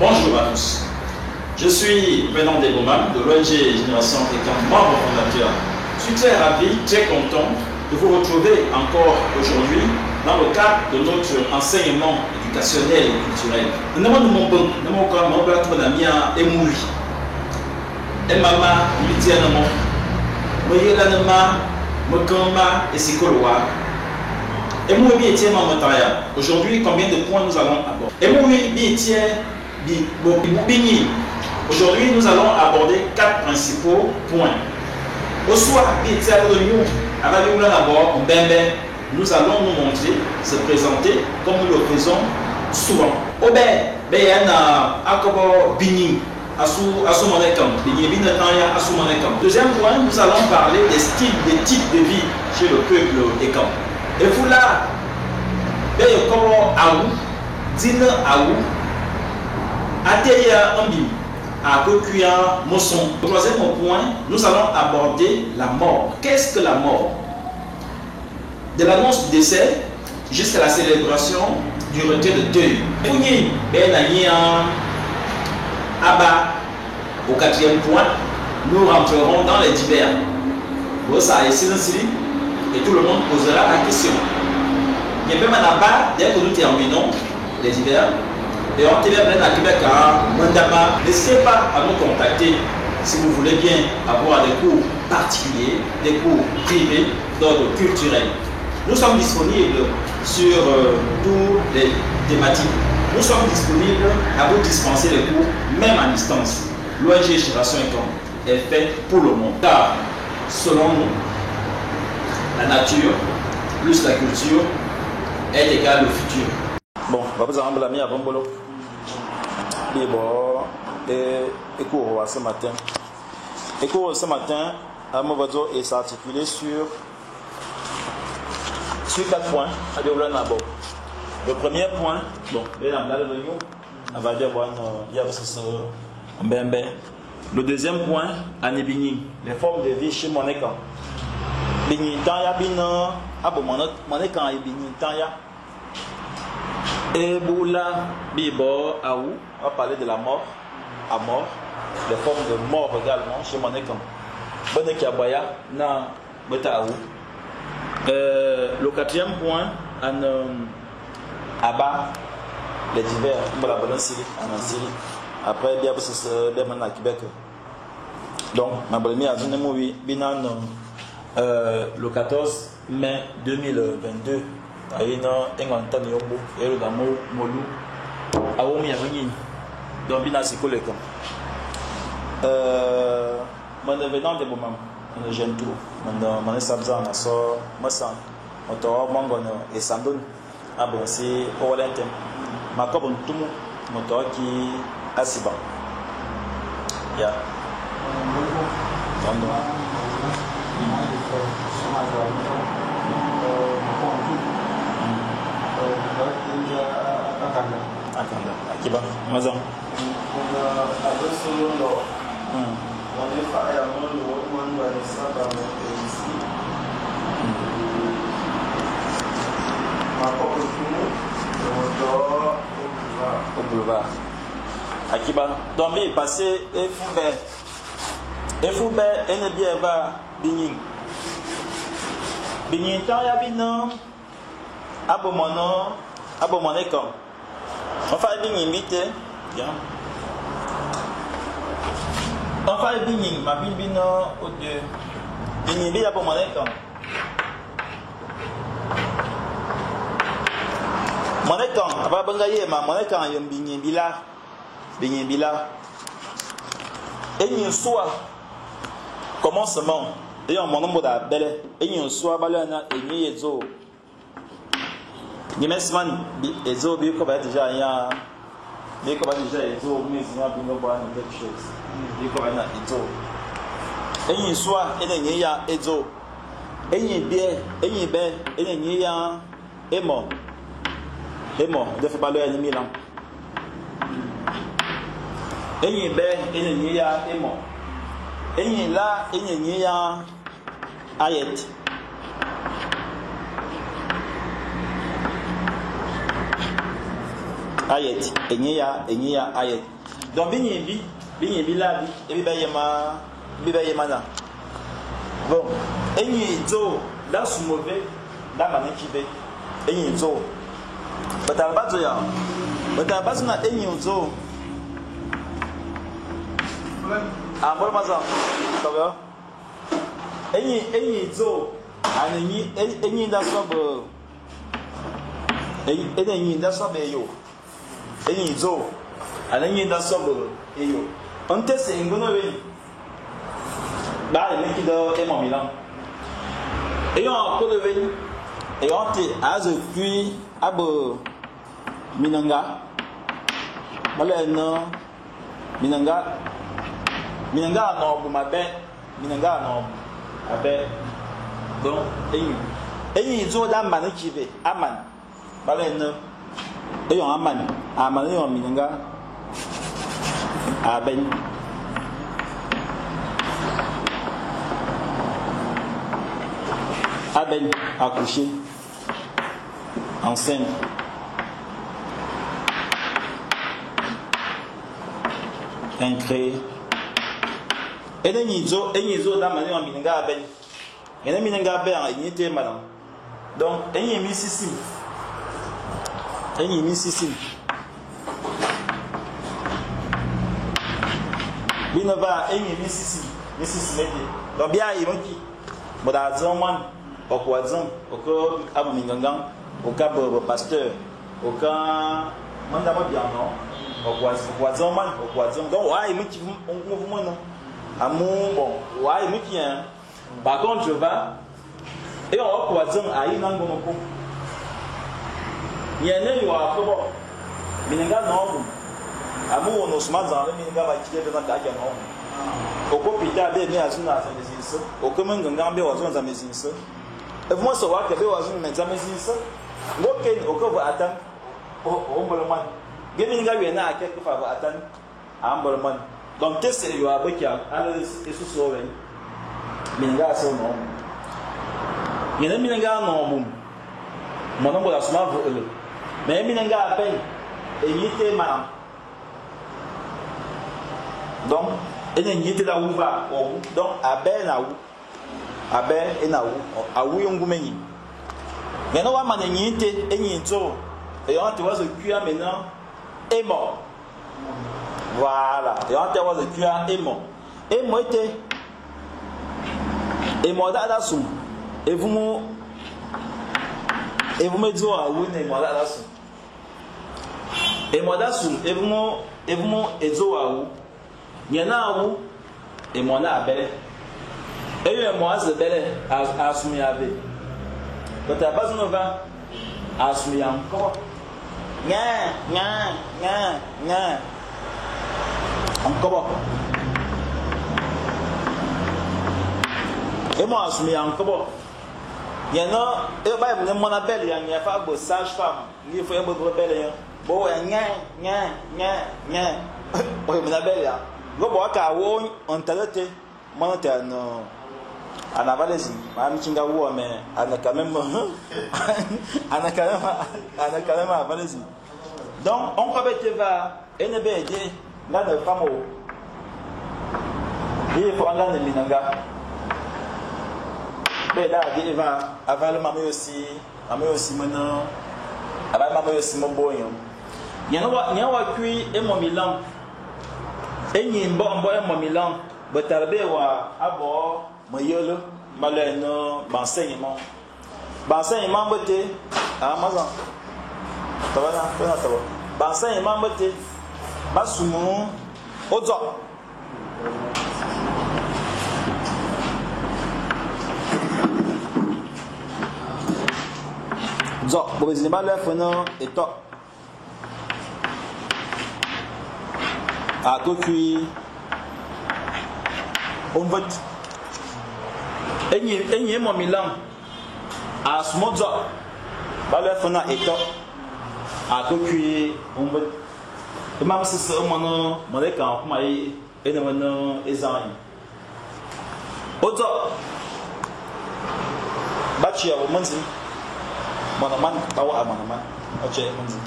Bonjour à tous. Je suis Venant Degomam de l'ONG Génération Étant membre fondateur. Je suis très ravi, très content de vous retrouver encore aujourd'hui dans le cadre de notre enseignement éducationnel et culturel. Aujourd'hui, combien de points nous allons aborder? Aujourd'hui, nous allons aborder quatre principaux points. Au soir, nous allons nous montrer, se présenter comme nous le faisons souvent. Deuxième point, nous allons parler des styles, des types de vie chez le peuple Ekang. Et vous là, Troisième point, nous allons aborder la mort. Qu'est-ce que la mort? De l'annonce du décès jusqu'à la célébration du retrait de deuil. Au quatrième point, nous rentrerons dans les divers. Et tout le monde posera la question. Dès que nous terminons les divers, et on n'hésitez pas à nous contacter si vous voulez bien avoir des cours particuliers, des cours privés d'ordre culturel. Nous sommes disponibles sur toutes les thématiques. Nous sommes disponibles à vous dispenser les cours, même à distance. L'ONG Génération Ekang est faite pour le monde. Car, selon nous, la nature plus la culture est égale au futur. Bon, on va vous en la avant bolo. Bon, et cours ce matin. Et cours ce matin, Amovazo est s'articuler sur 4 points. Le premier point, bon, le deuxième point, Anebini, les formes de vie chez Moneka. Bini tanya bina, abo moneka bini tanya. Ebola bibo aou, on va parler de la mort, à mort, les formes de mort également chez Moneka. Boneka baya na beta aou. Le quatrième point, en Abba, les divers, en Syrie. Après, bien bien à Québec. Donc, ma première le 14 mai 2022, donc mon venant de Bomam, mon jeune tout, mon sabza, mon so, mon sang, mon to, mon gono et sandon, ah bon, c'est Owalentem. Ma comme tout mon to qui asiba. Ya. Akanda. Akiba. Mazan. Au boulevard. Akiba. Donc, il passé et Foubert. Et Foubert, et ne bien va Binin. Binin, tant ya binan. Abomono, abomonekon. Enfin, Binin, vite. Bien. Enfin, Binin, ma bin bino au deux. Binin, bi abomonekon. Monekan, aba bangaye ma monekan yom binin bila. Binin bila. Et une soie commencement et on mon nombre belle et une soie balana et ni ezo. Ni mesman ezo bi ko ba déjà ya bi ko ba déjà ezo mais ya bi no ba quelque chose. Bi ko ba na ezo. Et une soie et ni ya ezo. Ényi biè, ényi bè, é ne nyi ya émo. Émo, de fe ba lôr ya minlang. Ényi bè, é ne nyi ya émo. Ényi lal, é ne nyi ya ayet. Ayet, ényi ya, ényi ya ayet. Donc bi nyi bi, bi nyi bi la bi, et bi ba yema, bi ba yema na. Bon, ényi dzo da sumove da mane kibe. Ényi dzo. Batala ba dzo ya. Batala ba na ényi dzo. Ah, bon maza. Ça va? Ényi ényi dzo ane nyi ényi da sobe. Ényi nyi da sobe yo. Ényi dzo ane nyi da sobe eyo. Onte se ngono we. Ba le meki do e mo milan. Eyo ko de ven. Eyo te azo kui abo minanga. Bale no minanga. Minanga no bu mabe. Minanga no abe. Donc enyi. Enyi zo da man kibe aman. Bale no eyo aman. Aman eyo minanga. Aben. Aben accouché enceinte. Incré. Ene nyizo, enyi zo da mani minga aben. Ene minga aben enyi te madam. Donc enyi mi sisi. Enyi mi sisi. Bino va enyi mi sisi, mi sisi mete. Donc bien il ki. Boda zon man okwadzon oko abo mingangang oka bo pasteur oka manda mo bien non okwadzon man okwadzon donc ouais il ki on non amu bon ouais il ki hein par contre je vais et on okwadzon ayi nango noko yene yo akobo minanga no amu wono suma zan minanga ba kide be na ka ka no oko pita be mi azuna za mezinso oko mingangang be wazon za mezinso e moi so wa ke be wazon me za mezinso ngoke oko vo atan o o mbolo man ge minga we na ake ko fa vo atan a mbolo man donc te se yo aboki ala esu so we minga so no yene minga no bum mon ngo la suma vo ele mais minga à peine et yite ma donc ene nyite la wuva owu donc abe na wu abe ena wu awu yongu menyi ngeno wa mane nyite enyi nzo et on te voit ce cuir maintenant est mort. Voilà, et on te voit ce cuir est mort. Et moi était et moi da sum et vous me dites ah oui et moi da sum et moi da sum et vous me ezo awu nyana awu et moi na abele et yo moi ze bele asumi ave but abazu va asumi encore nya nya nya nya encore et moi asumi encore nyana e ba me mon abele ya nya fa bo sage femme ni fo bo bele ya bo ya nya nya nya nya o me abele ya go bo ka wo on talete mon te no ana valezi ma mi kinga wo me ana quand même ana quand même ana quand même valezi donc on ko be va ene be de nga na famo il faut nga na minanga be da de va aval mama aussi maintenant aval mama aussi mo boyo nyana wa nyana wa kui e mo milan enyi mbo mbo e mo milan betarbe wa abo mayolo maleno enseignement enseignement bote ah mazan tabana tona tabo enseignement bote basumu ozo zo bo bezini ba le fono eto a ko kui on vote. Ényi é mo minlang a sum ôdzôk ba luè fe naa étôk a ke kuiñ mvet. É mam mesese é moan moan ékang a kuma ye é ne me ne ézang éñi. Ôdzôk ba twiè wô mendzim moan man ba wagha moan man ba twiè mendzim.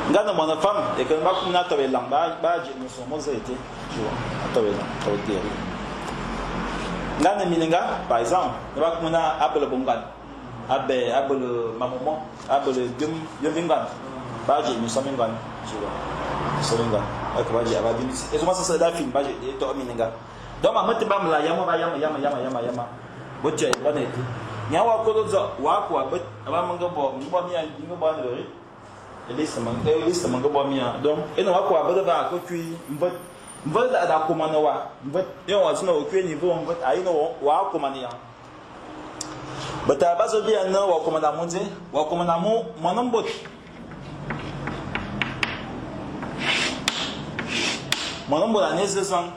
Nge a ne moan fam é ke ba kumu naa a tobe élang ba djié minsong môs été tu vois a tobe élang a tobe guéri. Nge a ne minenga par exemple nge ba kumu naa a bele bo ngoan a bèè a bele mam ô mô a bele biôm biôm bi ngoan ba djié minsong mi ngoan tu vois minsong mi ngoan ba ke ba djié aval biôm bise. É dzôm asese da fim ba djié de tokh minenga. Donc mam meté ma mla yama ba yama yama yama yama yama bo twiè ye boan été. Nya wa kôrô dzô wa ku abet aba me nge bo me nge bo mia me nge bo ane be e liste me e liste me nge bo mia donc é ne wa ku abet va a ke kui mvet mvet da da kômane wa mvet éyong wa dzô naa ô kui niveau mvet a yi naa wa kômane yang. Betare ba dzô bia naa wa kômane amu dzé? Wa kômane amu moan mbôt moan mbôt a ne ézezang.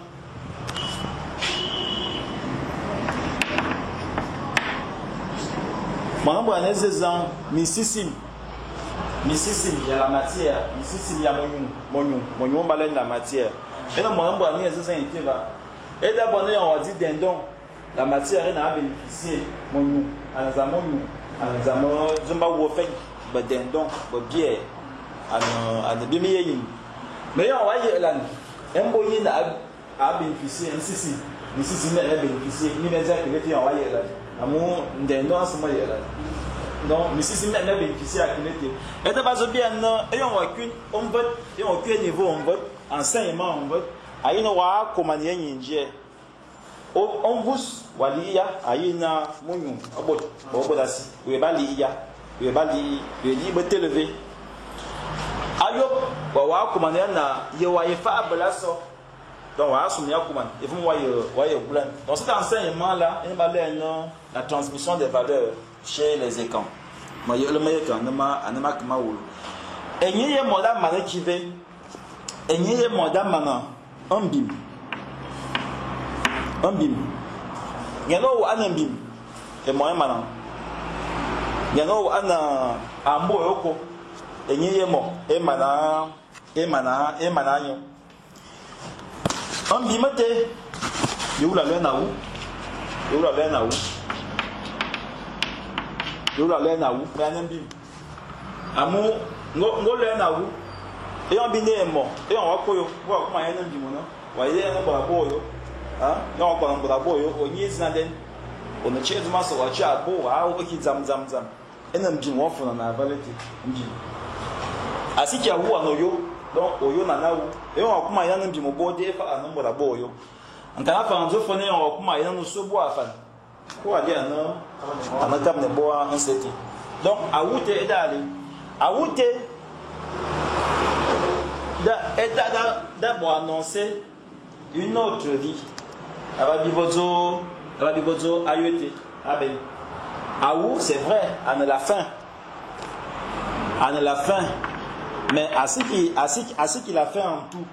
Moan mbôt a ne ézezang minsisim, minsisim ya la matière, minsisim ya monyung, monyung, monyung ba luè la matière. É ne moan mbôt a ne ézezang été va. Éde a bo ane éyong wa dzi dindon. La matière é ne a bénéficier monyung, ane dzam ôñu, ane dzam dzôm ba wu ôfèñ, be dindon, be bière, ane ane biôm bi y'éning. Mais éyong wa yeghlane, é mbo ye naa a bénéficier nsisim, minsisim mia bénéficier, mi ne dzia kele té éyong wa yeghlane, amu dindon a sum yeghlane. Donc minsisim mia bénéficier a kele té. Éde ba dzô bia naa, éyong wa kuiñ ô mvet, éyong wa kuiñ niveau ô mvet, enseignement ô mvet, a yiène wa kômane y'éñi ndjiè. Ô mvus, wa lighi ya? A yi naa, Mo ñu é bôt ba bo bôt asi, wéé ba lighi ya? Wéé ba lighi, wéé lighi be tele vé? Ayôp, wa waa kômane ya naa, ye wa ye faa bele asô? Donc, wa sum ya kôman é vôm wa ye, wa ye bulan. Donc, cet enseignement-là, é ne ba luè naa, la transmission des valeurs chez les Ekang. Ma yeghle me y'ékang ane ma, ane ma ke ma wulu. Éñi y'é môr da mane ki ve, éñi y'é môr da mana mbim, mbim. Niène ô wô'ane mbim, é môr é manang. Niène ô wô'ane a mboo y'ôkô, éñi y'é môr é mana, é mana, é mana ñô. Mbim été, bi wula luène awu, bi wula luène awu, bi wula luène awu, mais ane mbim. Amu nge ô luène awu, éyong bi ne émo, éyong wa kôyô, nge wa kômô yen mbim ône, wa ye yen bôr a bôô ôyô. Éyong wa kômô bôr a bôô ôyô, ô ñii édzina dèñ, ô ne chiè é dzôm ase wa chiè a bôô, aa wokh ki dzam dzam dzam. É ne mbim wa fônane aval été, mbim. A se ki awu ane ôyô, donc ôyô nane awu. Éyong wa kômô yen ane mbim ô bôô té, é fakh ane bôr a bôô ôyô. Nkane afan a dzô fe naa éyong wa kômô yen ane ôsu ô bôô afan. Ko a lié ane ane kap ne bo a nse té. Donc awu té é da alé. Awu té da é da da da bo annoncer une autre vie. Aba bi bo dzô aba bi bo dzô ayô té aben. Awu c'est vrai ane la fin. Ane la fin. Mais à ce qui à ce à ce qu'il a fait en tout,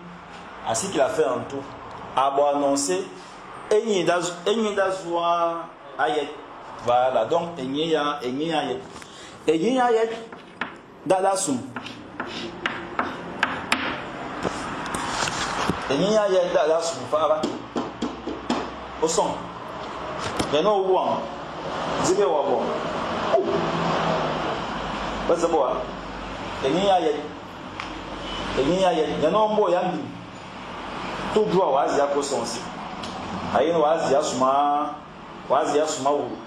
à ce qu'il a fait en tout, a bo annoncer Ényi da ényi da zu ayet. Voilà, donc ényi ya ényi ya ayet. Ényi ya ayet da da sum. Ényi ya ayet da da sum fa ba. O son. Ya no wuang. Zibe wa bo. Oh. Ba zabo. Ényi ya ayet. Ényi ya ayet. Ya no mbo ya mbi. To dua w'azi akɔ sɔnsi. Ayi no w'azi asoma w'azi asoma wuru.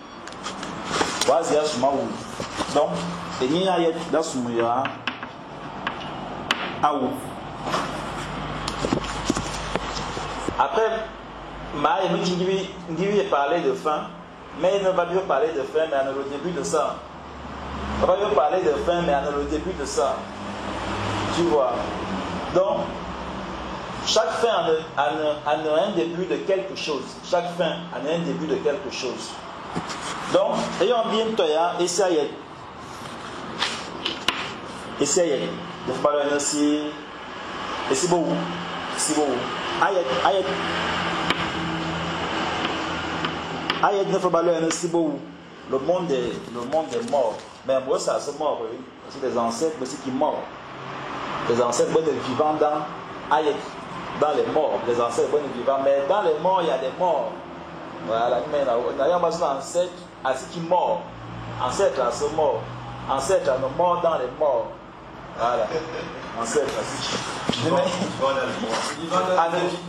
W'azi asoma wuru. Donc enyi ayɛ da sum ya awu. Après, ma ye mi ngi ngi parler de fin, mais il ne va bien parler de fin, mais on le début de ça. On va bien parler de fin, mais on le début de ça. Tu vois. Donc, chaque fin a, a, a un début de quelque chose. Chaque fin a un début de quelque chose. Donc, ayant bien toya, essayez. Essayez. De parler ainsi. Et si beau. Si beau. Aïe, aïe. Ayet ne fa ba si le monde est, le monde est mort. Mais moi, ça, c'est mort, oui. C'est des ancêtres aussi qui morts. Les ancêtres bon vivants dans Ayet, dans les morts. Les ancêtres bon vivants. Mais dans les morts, il y a des morts. Voilà. Mais il y a un ancêtre qui mort. Ancêtre à ce mort. Ancêtre à nos morts dans les morts. Voilà. Ancêtre à ce Vivant dans les morts.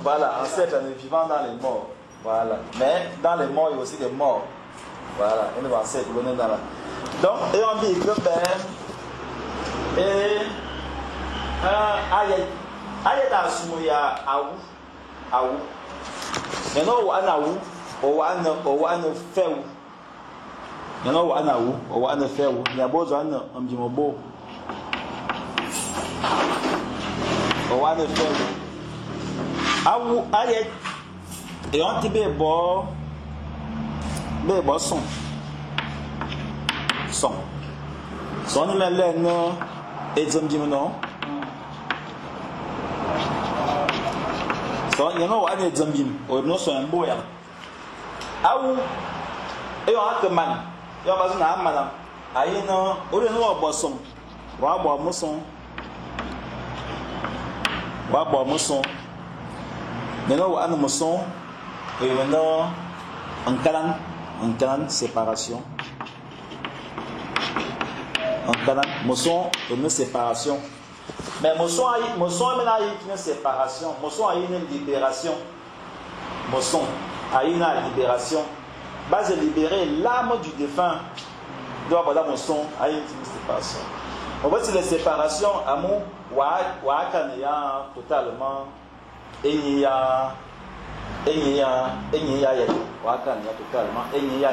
Voilà, ancêtre à vivant dans les morts. Voilà. Mais dans les morts, il y a aussi des morts. Voilà. On va ancêtre, on est dans la. Donc, et on dit que ben, et, aïe, aïe, ya awu, awu. Maintenant, on a awu, on a, on a fait où. Maintenant, on a awu, on a fait où. Il y a besoin d'un petit mot. On a fait où. Awu, aïe, et on te bon, bon son. Son. Son ni mele no edzem di no. Son yeno wa ne edzem bim o no son mbo ya. Awu e yo akman yo ba na amana ayi no o le no bo son. Wa bo mo son. Wa bo mo son. Yeno wa an mo son e no en kalan séparation. Moisson une séparation. Mais moisson a une séparation. Moisson a une libération. Moisson a une libération. Base libérer l'âme du défunt. Doit avoir moisson a une séparation. On voit si la séparation amour wa wa totalement et il y a wa totalement et il y a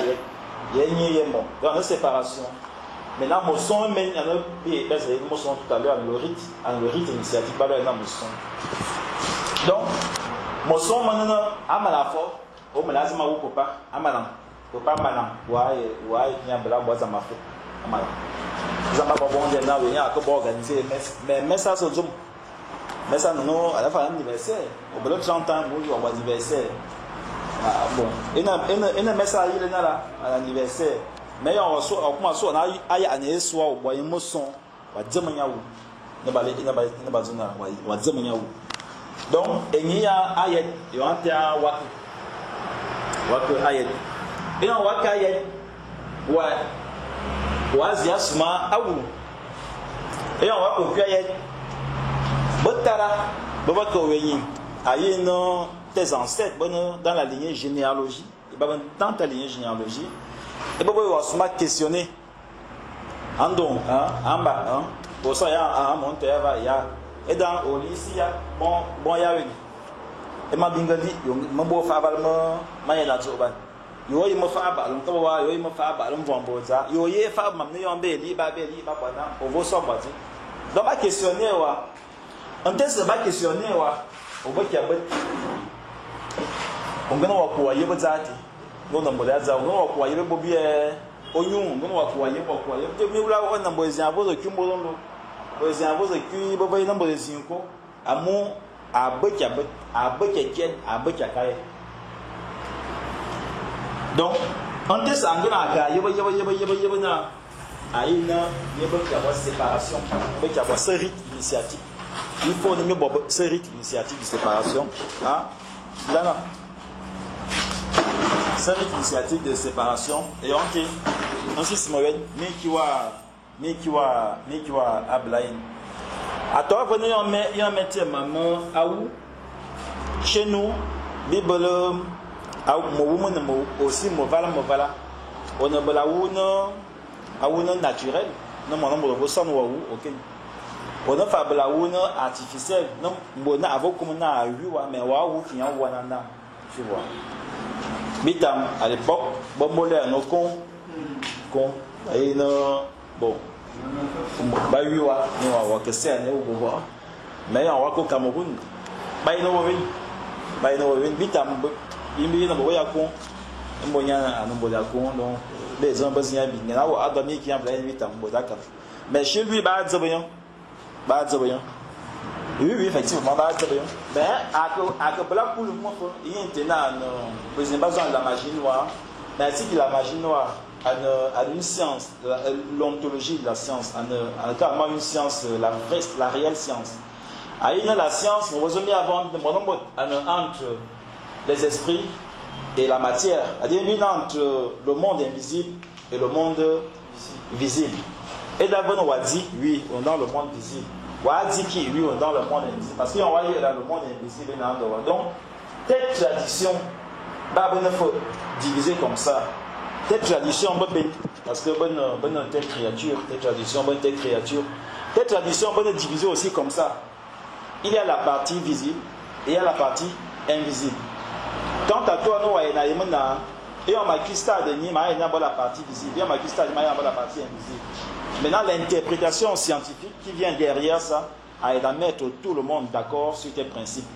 bon. Dans la séparation. Maintenant, mon son, mais il y a mon son tout à l'heure, le rite initiatique, pas le mon son. Donc, mon son, maintenant, à Malafo, au Malazima ou papa, à Malan, papa Malan, ouais, il y a un bois à ma fou, à Malan. Ils ont pas bon, il y a un organiser, mais ça, c'est zoom. Mais ça, nous, à la fin anniversaire, au bout de 30 ans, nous, on va anniversaire. Ah bon, et n'a, mais ça, il est là, à l'anniversaire. Mais on reçoit, on commence à aller à un soir au bois moisson, on va dire donc il y a ayet, il y a un wak, wak ayet, et on wak ayet, ouais, waziasma awu, et on wak au ayet, botara, bobak owenyi, ayi non tes ancêtres, bon dans la lignée généalogie, dans ta lignée généalogie. Et puis, il va souvent questionner. En don, en bas, hein. Pour ça, il y a un monté, il y a. Et dans au lycée, il y a bon, bon, il y a une. Et ma bingali, il m'a beau faire ma y a zoban. Yo, il m'a fait abat, l'on va, yo, il m'a fait abat, l'on va en boza. Yo, il fait ma mne yon be, li ba be, li ba ba on va s'en battre. Donc, va questionner, wa. En test, va questionner, wa. On voit qu'il y a on va voir il y a zati. Non mbodaza ngo kwa yebe bobi e oyun ngo kwa yebe kwa yebe mi wula ko na mbozi abozo ki mbolondo mbozi abozo ki bobo na mbozi nko amu abecha abecha chen abecha kai donc on te sangona ka yebe yebe yebe yebe yebe na aina yebe ka ba séparation yebe ka ba ce rite initiatique il faut ne bobo ce rite initiatique de séparation hein là là cette initiative de séparation et on dit ensuite mi kiwa ablain à toi venez on met il met maman à où chez nous bible à mo mo aussi mo vala on a bala ou no à ou naturel non mon nombre de son ou OK on a fa bala ou no artificiel non mo na avo comme na wi mais wa ou qui en wa na tu vois. Bitam, à l'époque, bon, no con, con, et non, bon, bah oui, ouais, nous, que c'est un ou mais on va au Cameroun, bah il nous revient, bah il nous revient, bitam, il me dit, non, bon, con, bon, il y a un bon, con, donc, les hommes, il y a un ami qui a plein bitam, bon, d'accord. Mais chez lui, bah, bien, bah, bien. Oui, oui, effectivement, bah, très bien. Mais, à que blanc pour le monde, il y a un président besoin de la magie noire. Mais ainsi que la magie noire a une science, l'ontologie de la science, a carrément une science, la vraie, la réelle science. A une la science, on va avant entre les esprits et la matière, c'est-à-dire une entre le monde invisible et le monde visible. Et d'abord, on va dire, oui, on est dans le monde visible. On va dire qui, oui, on est dans le monde invisible. Parce qu'on va dire dans le monde invisible. Donc, telle tradition, bah, il faut diviser comme ça. Telle tradition, parce que bonne, bonne telle créature, telle tradition, bonne telle créature. Telle tradition, bonne diviser aussi comme ça. Il y a la partie visible et il y a la partie invisible. Quant à toi, nous, et on m'a la partie visible, et on m'a la partie invisible. Maintenant, l'interprétation scientifique qui vient derrière ça, a à mettre tout le monde d'accord sur tes principes.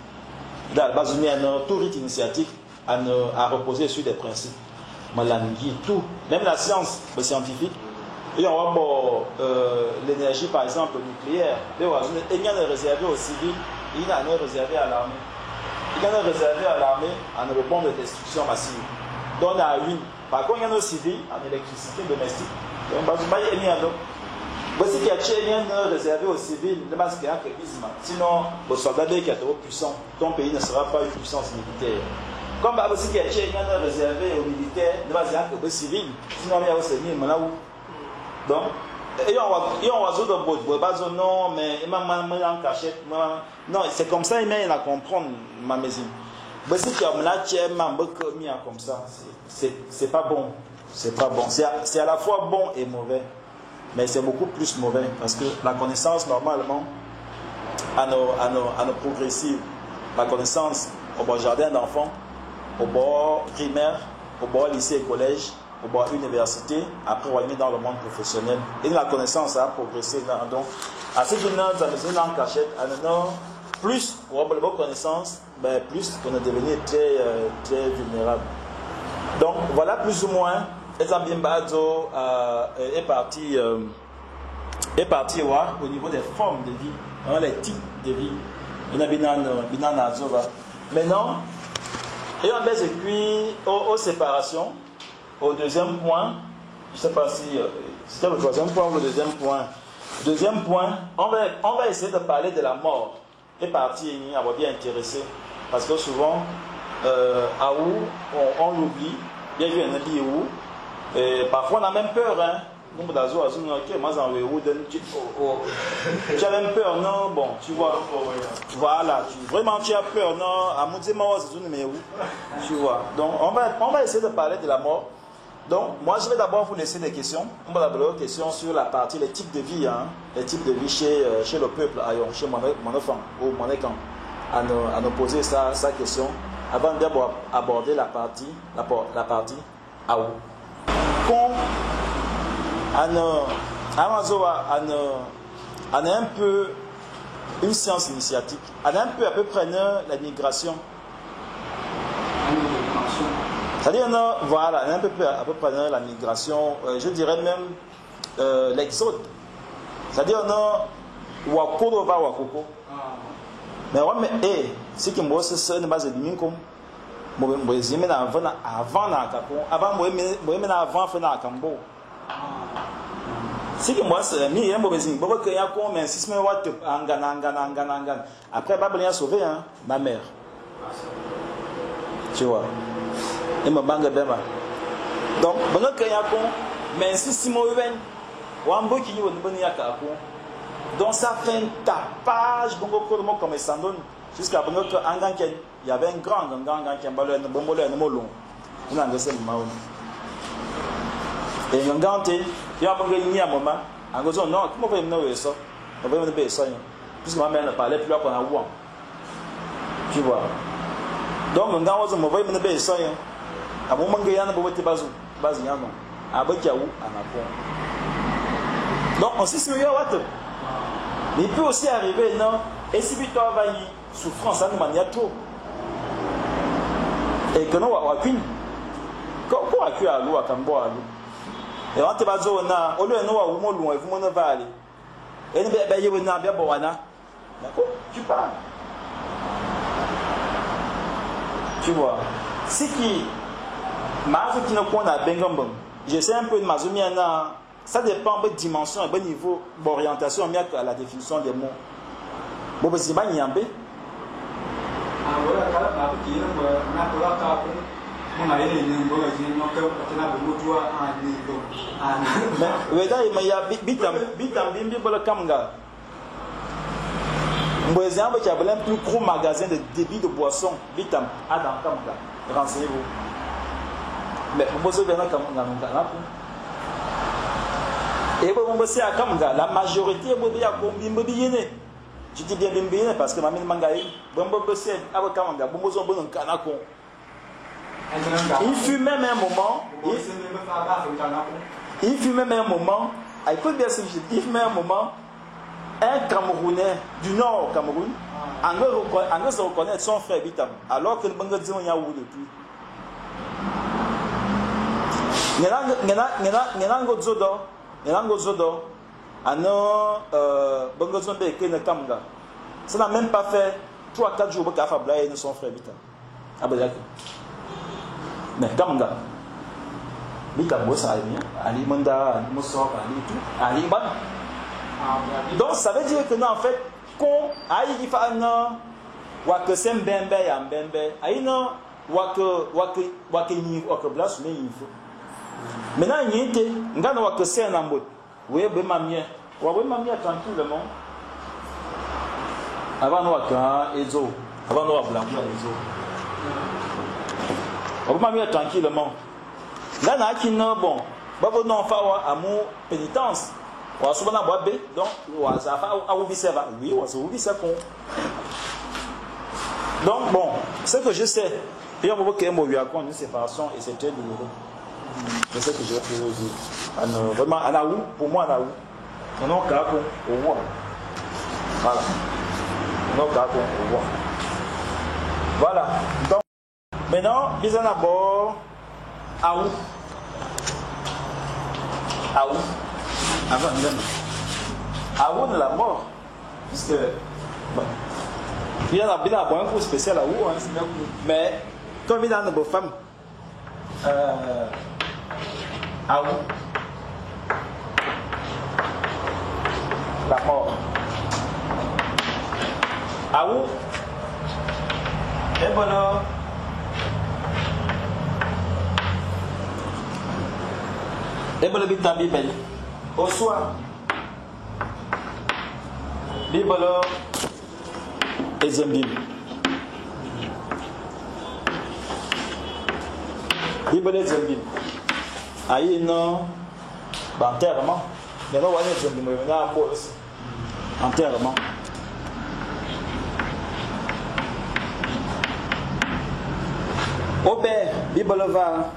Dans la base, tout rite initiatique à reposer sur des principes. Malangui, tout, même la science scientifique. Et on va voir l'énergie, par exemple, nucléaire. Il y en a réservé aux civils, il y en a réservé à l'armée. Il y en a réservé à l'armée en bombe de destruction massive. Donc, on a une. Par contre, il y en a aux civils en électricité domestique. Donc, il y a réservé aux civils, sinon, le soldat qui est trop puissant, ton pays ne sera pas une puissance militaire. Comme il y a réservé aux militaires, il y a aux civils, sinon il y a aussi Donc, et on va dire non, mais en cachette. Non, c'est comme ça, il met à comprendre ma maison. Comme ça, c'est pas bon. C'est pas bon. C'est à la fois bon et mauvais. Mais c'est beaucoup plus mauvais parce que la connaissance, normalement, à nos progressives, la connaissance au bord jardin d'enfants, au bord primaire, au bord lycée et collège, au bord université, après on est dans le monde professionnel. Et la connaissance a progressé. Donc, à ce qui nous en cachette, plus on a de connaissance, ben, plus on est devenu très, très vulnérable. Donc, voilà plus ou moins. Ezabimbazo est parti au niveau des formes de vie, hein, les types de vie. Maintenant, et on baisse puis aux séparations, au deuxième point, je ne sais pas si c'était le troisième point ou le deuxième point. Deuxième point, on va essayer de parler de la mort. Et parti, on va bien intéressé. Parce que souvent, à où on l'oublie, bien vu un habit où. Et parfois on a même peur, hein. Tu as même peur, non? Bon, tu vois. Voilà, vraiment tu as peur, non? Tu vois. Donc on va essayer de parler de la mort. Donc moi je vais d'abord vous laisser des questions. On va d'abord des questions sur la partie, les types de vie, hein, les types de vie chez le peuple, chez mon enfant ou mon écran, à nous poser sa question avant d'abord aborder la partie Aou. On a un peu une science initiatique, on a un peu à peu près la migration. C'est-à-dire, voilà, on a un peu à peu près la migration, je dirais même l'exode. C'est-à-dire, on a Wakoro va Wakoko. Mais on met, ce qui me c'est une base de minkom. Avant avant si que moi c'est mi après Babylone a sauvé hein ma mère, tu vois, et ma banga bema. Donc bon que ya kon mais si si mo wen wambo ki yo bon ya ka kon. Donc ça fait un tapage bongo comme comme ça donne jusqu'à bongo que angan il y avait un grand gangan qui a balé un bon bolé un molon. On a un maon. Et un grand il y a un moment, en disant non, comment vous me ça? On va me ça. Puisque ma mère ne parlait plus qu'on a ouan. Tu vois. Donc un grand on va me ça. À moment que y a un bon petit bazou, bazou y a non. À Bakiaou, à Napon. Donc on s'est mis à Mais il peut aussi arriver non, et si toi va y souffrance, ça nous manie trop. Et que nous avons qu'une. Quoi a à l'eau à Kambo à l'eau. Et on te va dire, au lieu de nous, on loin, vous m'en va aller. Et nous, ben, il y a bien bon, d'accord, tu parles. Tu vois. Ce qui, Je sais un peu de Mazumiana, ça dépend de dimension et de niveau d'orientation à la définition des mots. Bon, c'est pas Nyambe. Mais il y a bitam bimbi bolo kamga. Mbwezia qui a le plus gros magasin de débit de boissons bitam à dans kamga. Renseignez-vous. Mais vous avez kamga nga. Et bon c'est à kamga la majorité bo ya ko bimbi yene. Je dis bien bimbi yene parce que mamine mangaï bon bo c'est à kamga bon bo bon kanako. Il fut même un moment, il fut même un moment, écoute bien ce que je dis, il fut même un moment, un Camerounais du nord Cameroun, en se reconnaître son frère Bitam, alors que le Bangla dit on y a où depuis. Ça n'a même pas fait 3 à 4 jours que son frère Bitam. Ah ben d'accord. Mais Kamga, Bitam Bossa, Ali Manda, Ali Mossor, Ali tout, Ali Ban. Donc ça veut dire que non, en fait, qu'on aille il fa non, ou que c'est mbembe ya mbembe, aïe non, ou que ni ou que blas mais il faut. Maintenant il y a ngana ou que c'est un ambo. Oui, ben mamie, ou ben mamie tranquillement. Avant nous que ezo, avant nous blanc ezo. On va mieux tranquillement. Là, na qui non bon, babo non fa wa amour pénitence. Wa souvent na bobe donc wa ça fa a ou ça va. Oui, wa ça ou ça con. Donc bon, ce que je sais, puis on voit qu'il y a une séparation et c'est très douloureux. C'est ce que je veux dire. Vraiment anaou pour moi anaou. On a qu'à au revoir. Voilà. On a qu'à au revoir. Voilà. Donc maintenant, ils en abord Aou. Aou. Avant, Aou de la mort. Puisque, bon, il y a un coup spécial à Aou, hein, mais comme il y a une femme, Aou. La mort. Aou. Et voilà. Et bon, le Bible. Au soir, Bible et Zembim. Bible et Zembim. Aïe, non, enterrement. Mais non, on est Zembim, on a un beau aussi. Enterrement. Aubert, Bible va.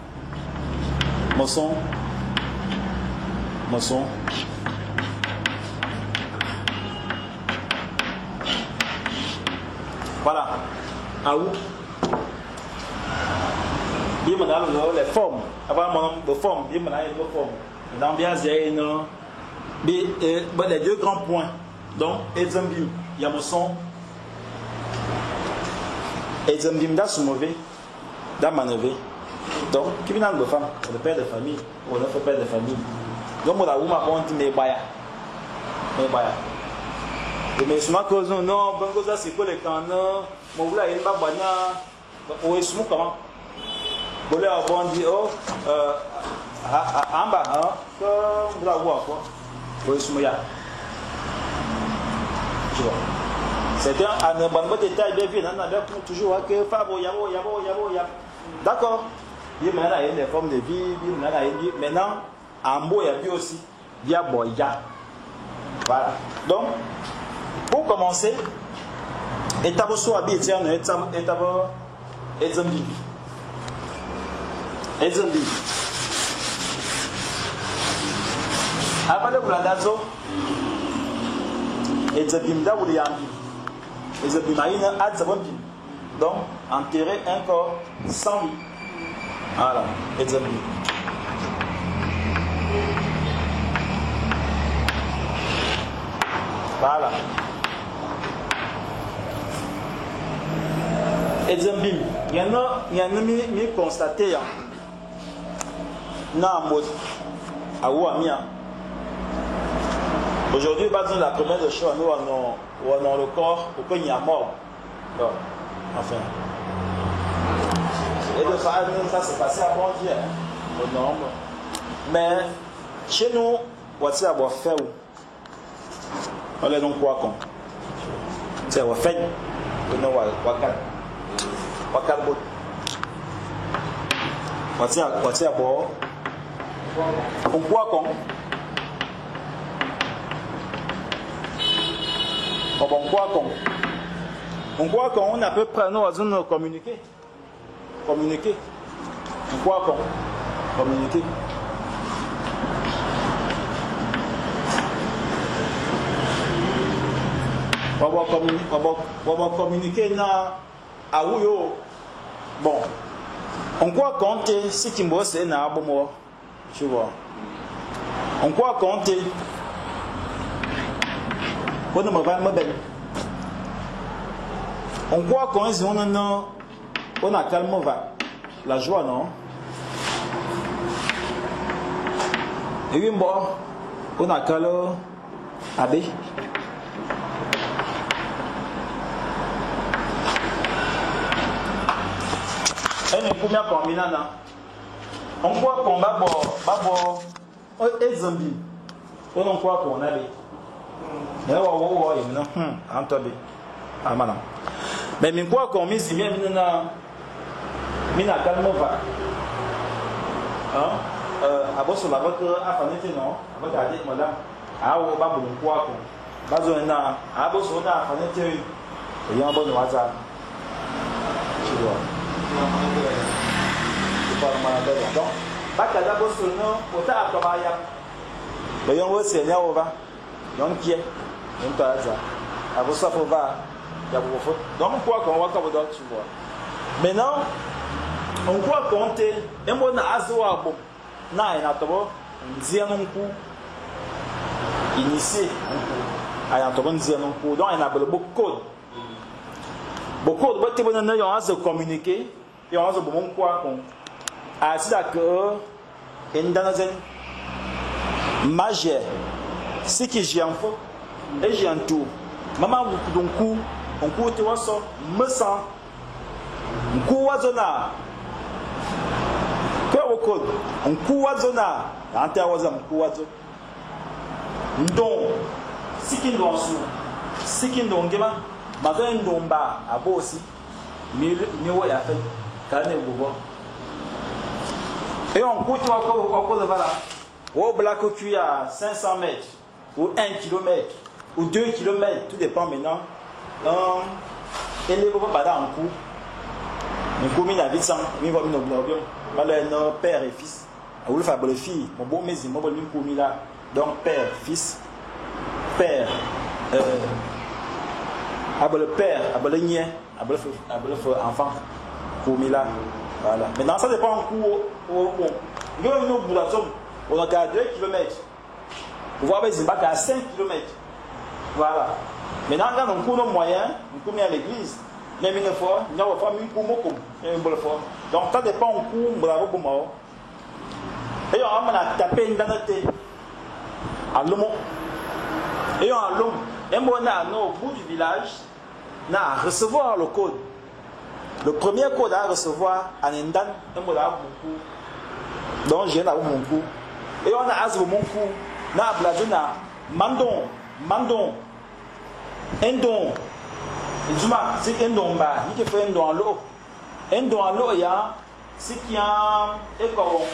Moisson. Moisson. Voilà. Aou. Il y a les formes. Avant, les formes. Il y a les formes. L'ambiance, il y a une. Les deux grands points. Donc, Ezambim, il y a moisson. Ezambim, dans ce mauvais. Dans manœuvre. Donc, qui vient dans le femme? Le père de famille. Ou le père de famille. Donc, on a dit, mais baya. Mais baya. Mais souvent, que non, bon, ça, c'est quoi les canons? Mon voula, il va bana. On est souvent comment? Bon, là, on dit, oh, en bas, hein, comme la voix, quoi. On est souvent, ya. Tu vois. C'est un bon détail, bien vu, non, toujours, que Fabo, yabo, yabo, yabo, yabo. D'accord. Il y a une forme de vie, il y a maintenant, en il y a vie aussi. Il y a boya. Voilà. Donc, pour commencer, étape soit habité, étape Ezambi. Ezambi. Après le Bladazo, Ezambi da Wouliambi. Ezambi maïna Adzabambi. Donc, enterrer un corps sans vie. Voilà, Ezambi. Voilà. Ezambim, il y en a mis constaté. Na mot awu amia. Aujourd'hui, la première des choses, nous avons le corps au qu'il y a mort. Bon, enfin. Et de ça, ça s'est passé avant hier, hein, au nombre. Mais chez nous, voici avoir fait où? On est donc quoi con? C'est avoir fait. On a wakal. Wakal bot. Voici avoir. On quoi con? On quoi con? On croit qu'on a à peu près nous avons communiqué. Communiquer. On croit qu'on communiquer. On va communiquer na awuyo. Bon. On croit compter ce qui me c'est na abomo. Tu vois. On croit compter. On ne me va me belle. On croit qu'on est on a calme va. La joie, non? Et oui, bon, on a calme abbé. Et nous pouvons combiner, non? On croit qu'on va boire, et zombie. On croit qu'on a les. Mais on va voir, ah, mais mi kwa ko mi si mi na mi na calme va hein aboso la que afanete non avec ade madame ah o ba bon kwa ko ba zo na aboso na afanete e yan bon waza tu vois c'est pas mal donc ba kada boso no ota akabaya le yon wo se nya o va yon kie yon ta za aboso fo va. Donc on croit qu'on va comme tu vois. Maintenant, on croit compter. Et moi, na azoa bon. Na ina tobo nzia non ku initié aya tobo nzia non ku donc ina bele code. Beaucoup de bote bon na yon azo communiquer et on azo bon quoi qu'on a si d'accord endanazen majeur ce qui j'ai en faux et j'ai en tout. Maman vous donc coup on court te waso me sent nku wazona ko ko nku wazona ante waza nku wazo ndon sikindo su sikindo ngema mazo ndomba abosi mi mi wo ya fe kane gobo et on court toi ko ko voilà au black tu à 500 mètres ou 1 km ou 2 km tout dépend maintenant. Et les pas bada en coup. Un coup mi na 800, mi va mi no bien. Ba le no père et fils. Ou le fa le fille, mon bon mais mon bon mi coup mi là. Donc père, fils, père le père, le nien, le enfant coup mi là. Voilà. Maintenant ça dépend en coup au bon. Nous nous boulatom, on a 2 km. On voit ben à 5 km. Voilà. Maintenant, quand on court nos moyens, on court à l'église. Même une fois, il y a une fois, une cour, une fois. Donc, ça dépend, on court, bravo pour moi. Et on a tapé une date à l'homme. Et on a l'homme. Et moi, on a au bout du village, on a à recevoir le code. Le premier code à recevoir, en Indan, on a beaucoup. Donc, j'ai mon coup. Et on a mon coup. On a bladona, mandon, mandon. Endon, Zuma, c'est endon ba, il fait endon en l'eau. Endon en l'eau, il y a ce qui a écoron,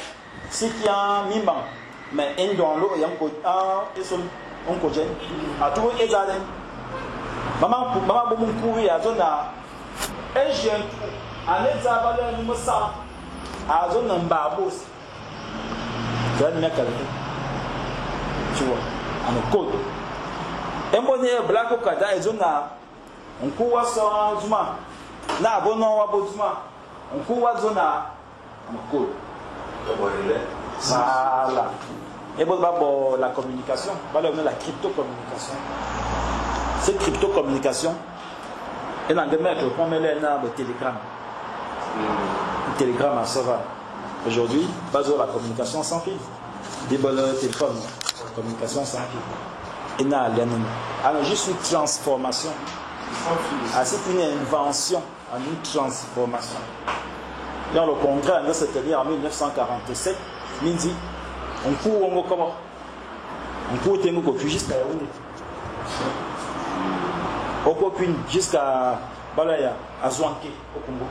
ce qui a mimban. Mais endon en l'eau, il y a un côté, à tout et ça. Maman, maman, bon courir à zone à un jeune à l'état de ça, à zone en babos. Tu vas mettre tu vois, à nos côtes. Embone black kada ezona nkuwa so zuma na abono wa bozuma nkuwa zona amako voilà et bon ba la communication ba la crypto communication cette crypto communication et dans demain que on met na bo telegram telegram ça va Aujourd'hui, base la communication sans fil. Le téléphone, communication sans fil. Et là, alors juste une transformation. Ah, c'est une invention, une transformation. Dans le congrès, on se tenir en 1947, midi, on court, on comment? On court jusqu'à Yaoundé. On court jusqu'à Balaya, à Zouanké, au Congo.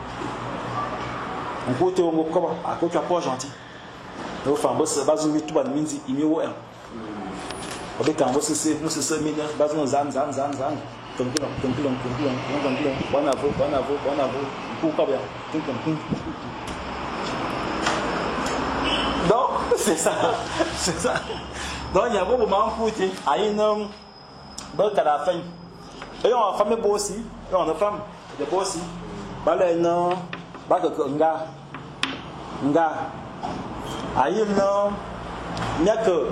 On court, on comment? À côté à Port-Gentil. Donc, on va se mettre tout midi, il y a on va quand on se nous se met base nous zan zan zan zan. Donc, c'est ça, c'est ça. Donc, il y a beaucoup de gens qui ont une à la fin. Et on a une femme aussi, et on a une femme de aussi. Bah, bah, nga, nga. Aïe, non, il y a que,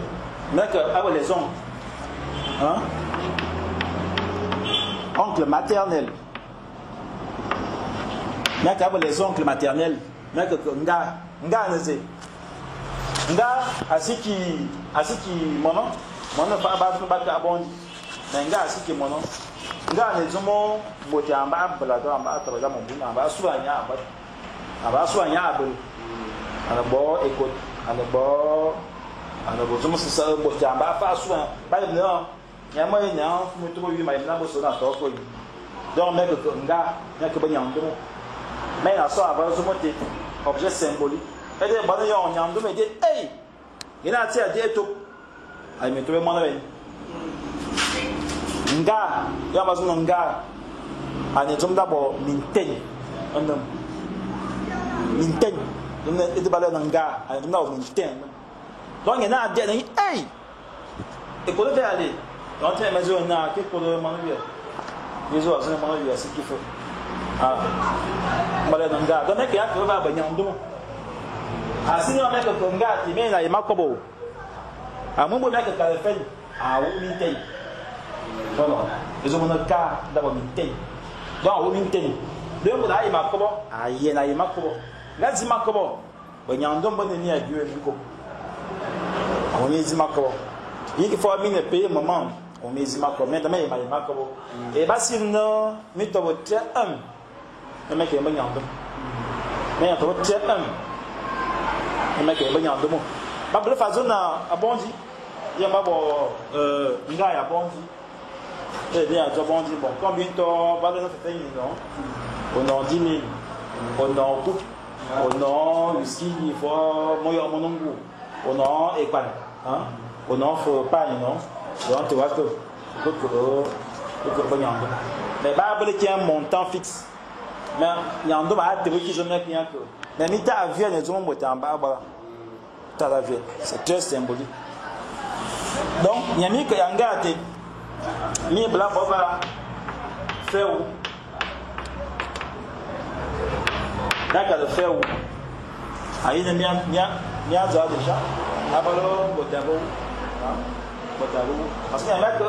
ah, les oncles, hein? Oncle maternel. Il y a que les oncles maternels. Il y a que nga, nga, nga, asiki, asiki, mono, mono, fa, ba, ba, ba, abondi. Mais nga, asiki, mono. Nga, ne zomo, bote, amba, bla, do, amba, tabla, mon bout, amba, suanya, amba, amba, suanya, amba. Ana bo, écoute, ana bo, ana bo, zomo, c'est ça, bote, amba, fa, suanya, ba, non. Donc, mais objet symbolique. Et hey, il a tout. Nga, il y a nga. D'abord minten. Minten. Nga, minten. Donc il a dit hey, et qu'on devait aller. Donc, tu as dit, qu'est-ce qu'on doit manger? Les autres, c'est ce qu'il faut. Ah, donc, il y a un peu Ah, si on met que Conga, il met la Makobo. Ah, moi, je mets que Calefène. Ah, oui, minten. Non, non. Ils ont mon cas d'abord minten. Donc, oui, minten. Donc, là, il m'a kobo. Ah, il y a Makobo. Là, il m'a kobo. Bon, il y a un don bon ennemi à Dieu, on est dit Makobo. Il faut amener payer maman. On met dit Makobo. Mais demain, il m'a dit Makobo. Et bah, si non, mais tu as très un. Le mec est bon, mais tu as très un. Le mec est bon, bah, le façon a bondi. Il y a bon, il a bondi. Eh bien, tu as bondi. Bon, combien tu vas le faire, non? On a 10 000. On a coupe. On a whisky, il faut, moi, mon ongle. On a épargne. Hein? On n'en fait pas, non? Donc, tu vois que, mais bah, il y a un montant fixe. Mais il y a un homme qui je mets rien que. Mais mi ta avion, les hommes en bas, voilà. Ta avion, c'est très symbolique. Donc, il y a mis que y a un gars mi bla bla faire où? D'accord, le faire où? Ah, il y a bien, bien, bien déjà. Abalo, botabo. Parce qu'il y a un gars qui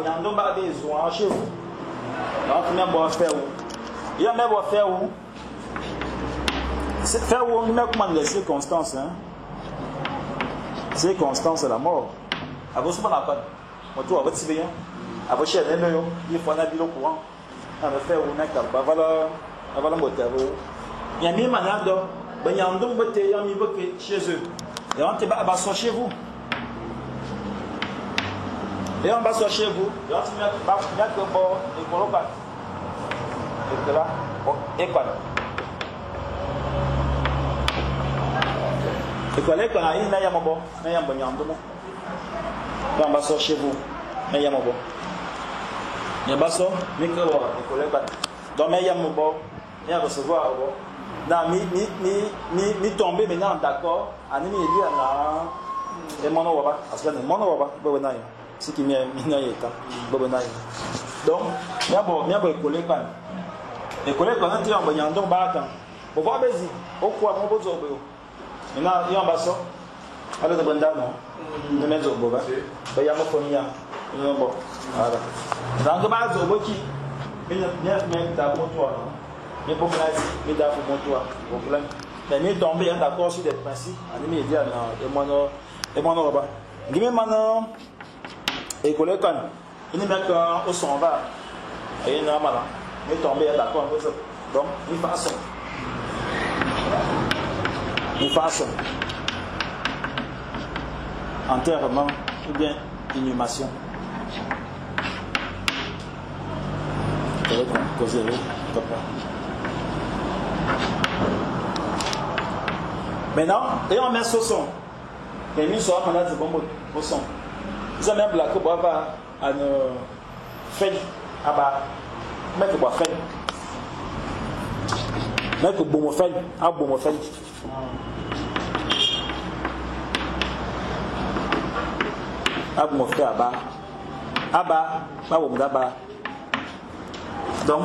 a un besoin chez vous. Donc, il y a un faire où? Il y a un faire où? Faire où? On met comment les circonstances, hein? Circonstances, c'est la mort. Avant, c'est pas la peine. Moi, tout, avec bien. Avant, chez un il faut un habit au courant. On va faire où? On a un Il y a mis manado. Il y a un chez eux. Et on va chez vous. Et on va chez vous. Et on va et chez vous. Recevoir. Non, mi tomber maintenant d'accord. Ani mi dit na et mono waba parce que mono waba bo na ce qui mi mi na yeta bo na. Donc mi bo école kan. École kan ti on bo nyando ba kan. Bo va bezi o kwa mo bo zo bo. Maintenant yon ba so. Ale de banda non. Ne me zo bo ba. Ba ya mo fonia. Non bon. Voilà. Donc ba zo bo ki mi mi ta bo toi non. Mais pour moi, mais d'abord pour toi, problème. Mais mi tomber d'accord sur des principes, ani mi dit na e mono ba. Ngime mana école kan ini mec au son va et na mana mi tomber d'accord donc mi façon. Mi façon. Enterrement ou bien inhumation. Maintenant, et on met ce son. Et mis sur un bon au son. Ils ont même la coupe va à nos feuilles à bas. Mettre quoi feuille. Mettre bon feuille, à bon feuille. À bon feuille à bas. À bas, pas bon d'abord. Donc,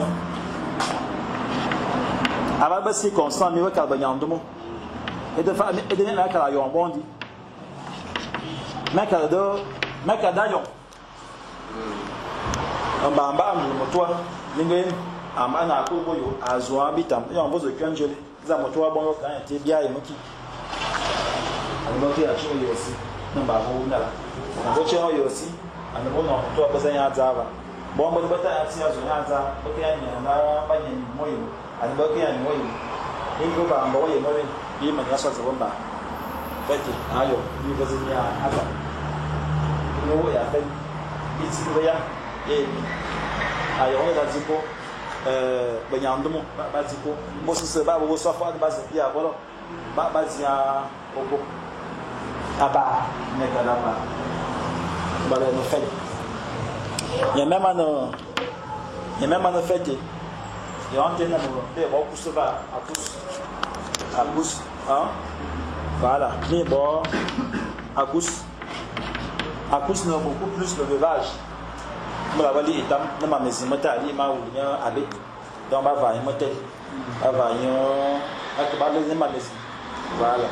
avant de se concentrer, mais quand il y a un mot, et de faire, et de mettre la yon bondi. Mais quand de, mais quand d'ailleurs, en bas en bas, moto, ninguém, en bas na ko boyo, azwa bitam, et on voit que angel, za moto bon quand était bien et moki. Alors moki a chi yo aussi, non ba ho na la. On voit chi yo aussi, on voit non moto ba za ya za ba. Bon bon ba ta ya ti azo ya za, ba ya ni na ba ni moyo, ani ba ya ni moyo. Ingo ba mbo ye mo bi ma ya so za bomba. Fete ayo, bi ba zi ya ata. No ya fe bi ti ba ya e ayo on za ziko ba nyandumo ba ziko mo se ba bo so fa ba zi ya bolo ba ba zi ya obo. Aba ne ka la ba. Ba le no fe. Il y a même un fête. Il y a un ténèbre, il y a beaucoup de va à tous, hein? Voilà. Mais bon, à tous, n'a beaucoup plus le veuvage. Moi, la vallée est dans ma maison, moi, t'as dit, ma ou bien avec, dans ma vaille, moi, t'es, ma vaille, avec ma maison. Voilà.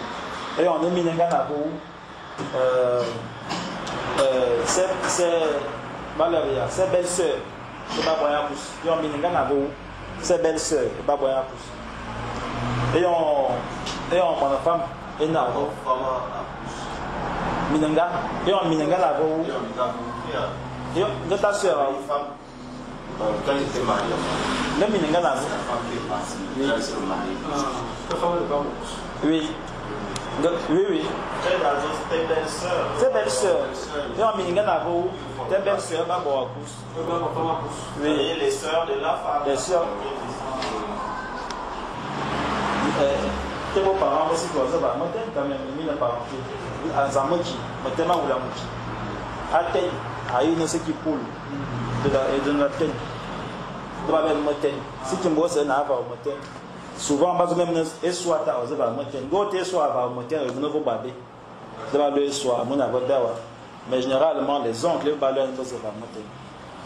Et on est mis dans la roue, c'est c'est belle-sœur, c'est pas moyen pouce. Et on mis dans la roue, c'est belle-sœur, c'est pas moyen pouce. Et on prend la femme, et n'a pas. Minanga, et on minanga la roue. Et on ta sœur. Quand j'étais marié, le minanga la roue. La femme qui est partie, elle s'est mariée. La femme n'est pas Oui. Oui, oui. C'est belle-sœur. C'est belle-sœur. Et on minanga la roue. Tes belles-sœurs, va boire pouce. Oui. Et les sœurs de la femme. Les sœurs. Tes beaux-parents aussi, toi, ça va. Moi, t'es quand même mis la parenté. Azamoki, moi, t'es ma ou la moki. À tête, à une, ce qui poule. De la tête. De la même moten. Si tu me vois, c'est un avoir moten. Souvent, parce que même, et soit, ça va moten. Go, t'es soit, va moten, vous ne vous babez. Ça va le soir, mon avoir d'awa. Mais généralement, les oncles, les balles, ils vont monter.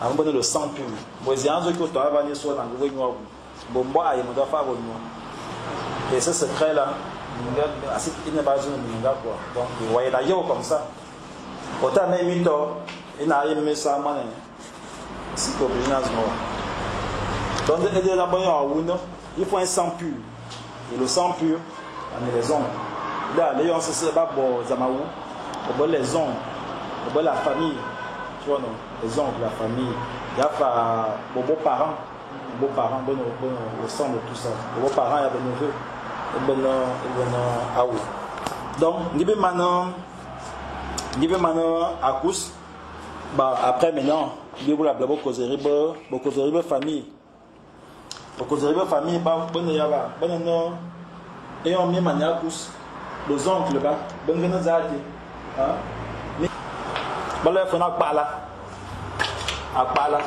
Avant de le sang pur. Bon, ils ont dit que tu vas venir sur la rue, bon, moi, il me doit faire Et ce secret-là, il n'est pas une quoi. Donc, vous voyez la yo comme ça. Autant même une tort, il n'a rien mis ça à moi. C'est obligé à ce moment. Donc, il faut un sang pur. Et le sang pur, on est les oncles. Là, les gens, c'est pas bon, Zamaou, les oncles. La famille, tu vois, non, les oncles, la famille, il y a vos beaux-parents, bon, au centre de tout ça. Vos beaux-parents, il y a vos neveux, et bon, ah oui. Donc, maintenant, à Kous, bah, après, maintenant, il y a la causerie, famille. Causerie, famille, bah, bon, il y a, bon, non, et on met maintenant à Kous, les oncles, bah, bon, nous hein. Bala fana akpala akpala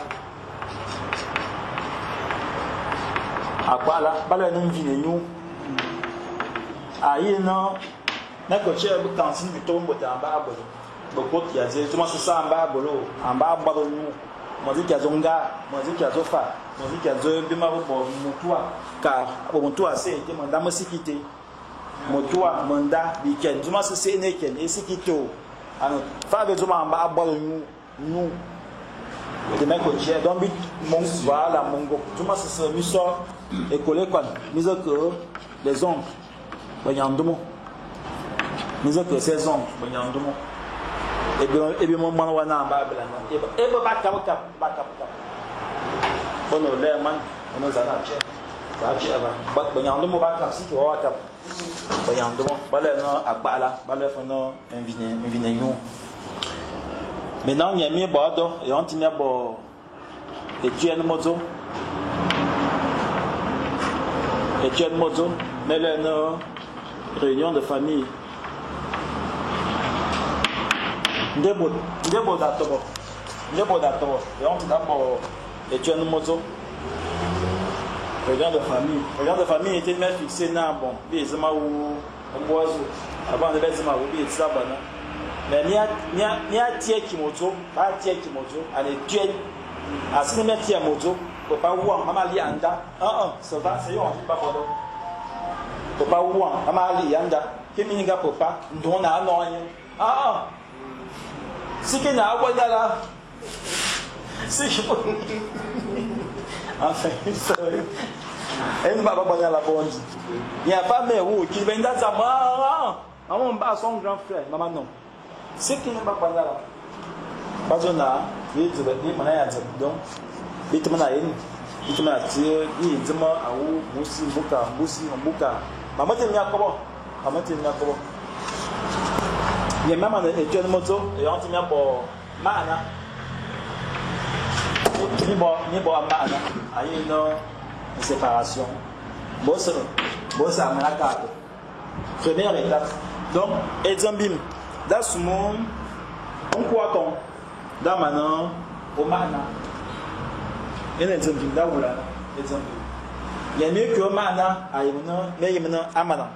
akpala bala no mvine nyu ayi no na ko che bu cantine bi to mbo ta amba abolo bo ko ki aze to ma sa amba abolo amba abolo nyu mo di ki azo nga mo di ki azo fa mo di ki azo bi ma bo mutua ka bo mutua se te manda mo sikite mutua manda bi ken to ma se ne ken e sikito. Alors, fa besoin en bas boire nous nous de mettre donc mon voilà mon go tout moi c'est ça mi sort écolé quoi mise que les oncles Banyandumo. Nous que 16 ans, banyandumo. Et bien, mon wana ba bela na. Et ba kap kap ba kap kap. Bono le man, ono zana che. Ba che ba. Ba banyandumo ba kap si wa kap. Banyandumo ba le no agbala, ba le fo no invine invine yu. Maintenant, il y a mis bordeaux et on tient bo Etienne Mozo. Etienne Mozo, mais le no réunion de famille. Ndebo ndebo da tobo. Ndebo da tobo. Et on tient bo Etienne Mozo. Réunion de famille. Réunion de famille était même fixée na bon. Bi zema ou omboazo. Avant de zema ou bi tsa bana. Mais ni a tie kimozo, ba tie kimozo, ale Etienne. Asine mi tie mozo, papa ouan, mama li anda. Ah ah, ça va, c'est yon pas pardon. Papa ouan, mama li anda. Ke mininga papa, ndona no anye. Ah ah. Si ke na wa la. Si ke enfin, ça et nous baba la bonne. Il n'y a pas mais où qui vient dans maman. Maman ba son grand frère, maman non. C'est qui n'est pas là. Pas na, ni ni mana ya donc bi tuma yin, bi tuma ti ni zama awu musi mbuka musi mbuka. Maman te mia kobo. Maman te mia kobo. Il y a même un Etienne Mozo et on te mia bo maana. Ni bo maana. Ayi no séparation. Bon ça amana carte. Première étape. Donc exemple dans ce monde on croit qu'on dans maintenant au mana. Et exemple da wula exemple. Il y a mieux que mana ayi non mais il maintenant amana.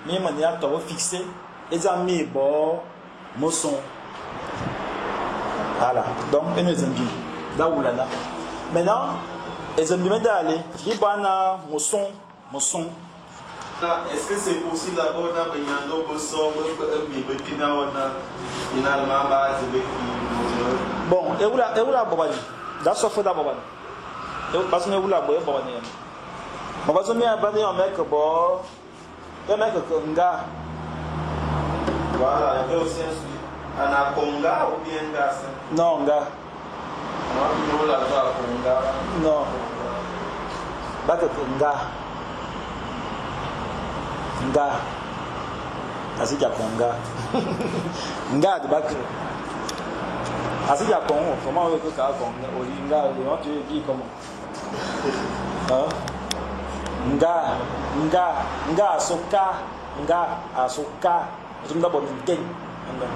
Mais manière to fixé exemple mi bo moson. Voilà. Donc un exemple da wula là. Maintenant exemple d'aller il bana moson moson. Est-ce que c'est possible d'abord d'amener boson finalement bon et où la bobani da sofo da bobani et parce que où la boye bobani on va se mettre à bani on met que bon et met que nga voilà il y a aussi un anaconda ou bien nga non nga non la konga non ba que nga nga asija konga nga de bak asija kongo comment on veut que ka konga oli nga le on te dit comment hein nga nga nga soka nga asoka tumda bo minten nga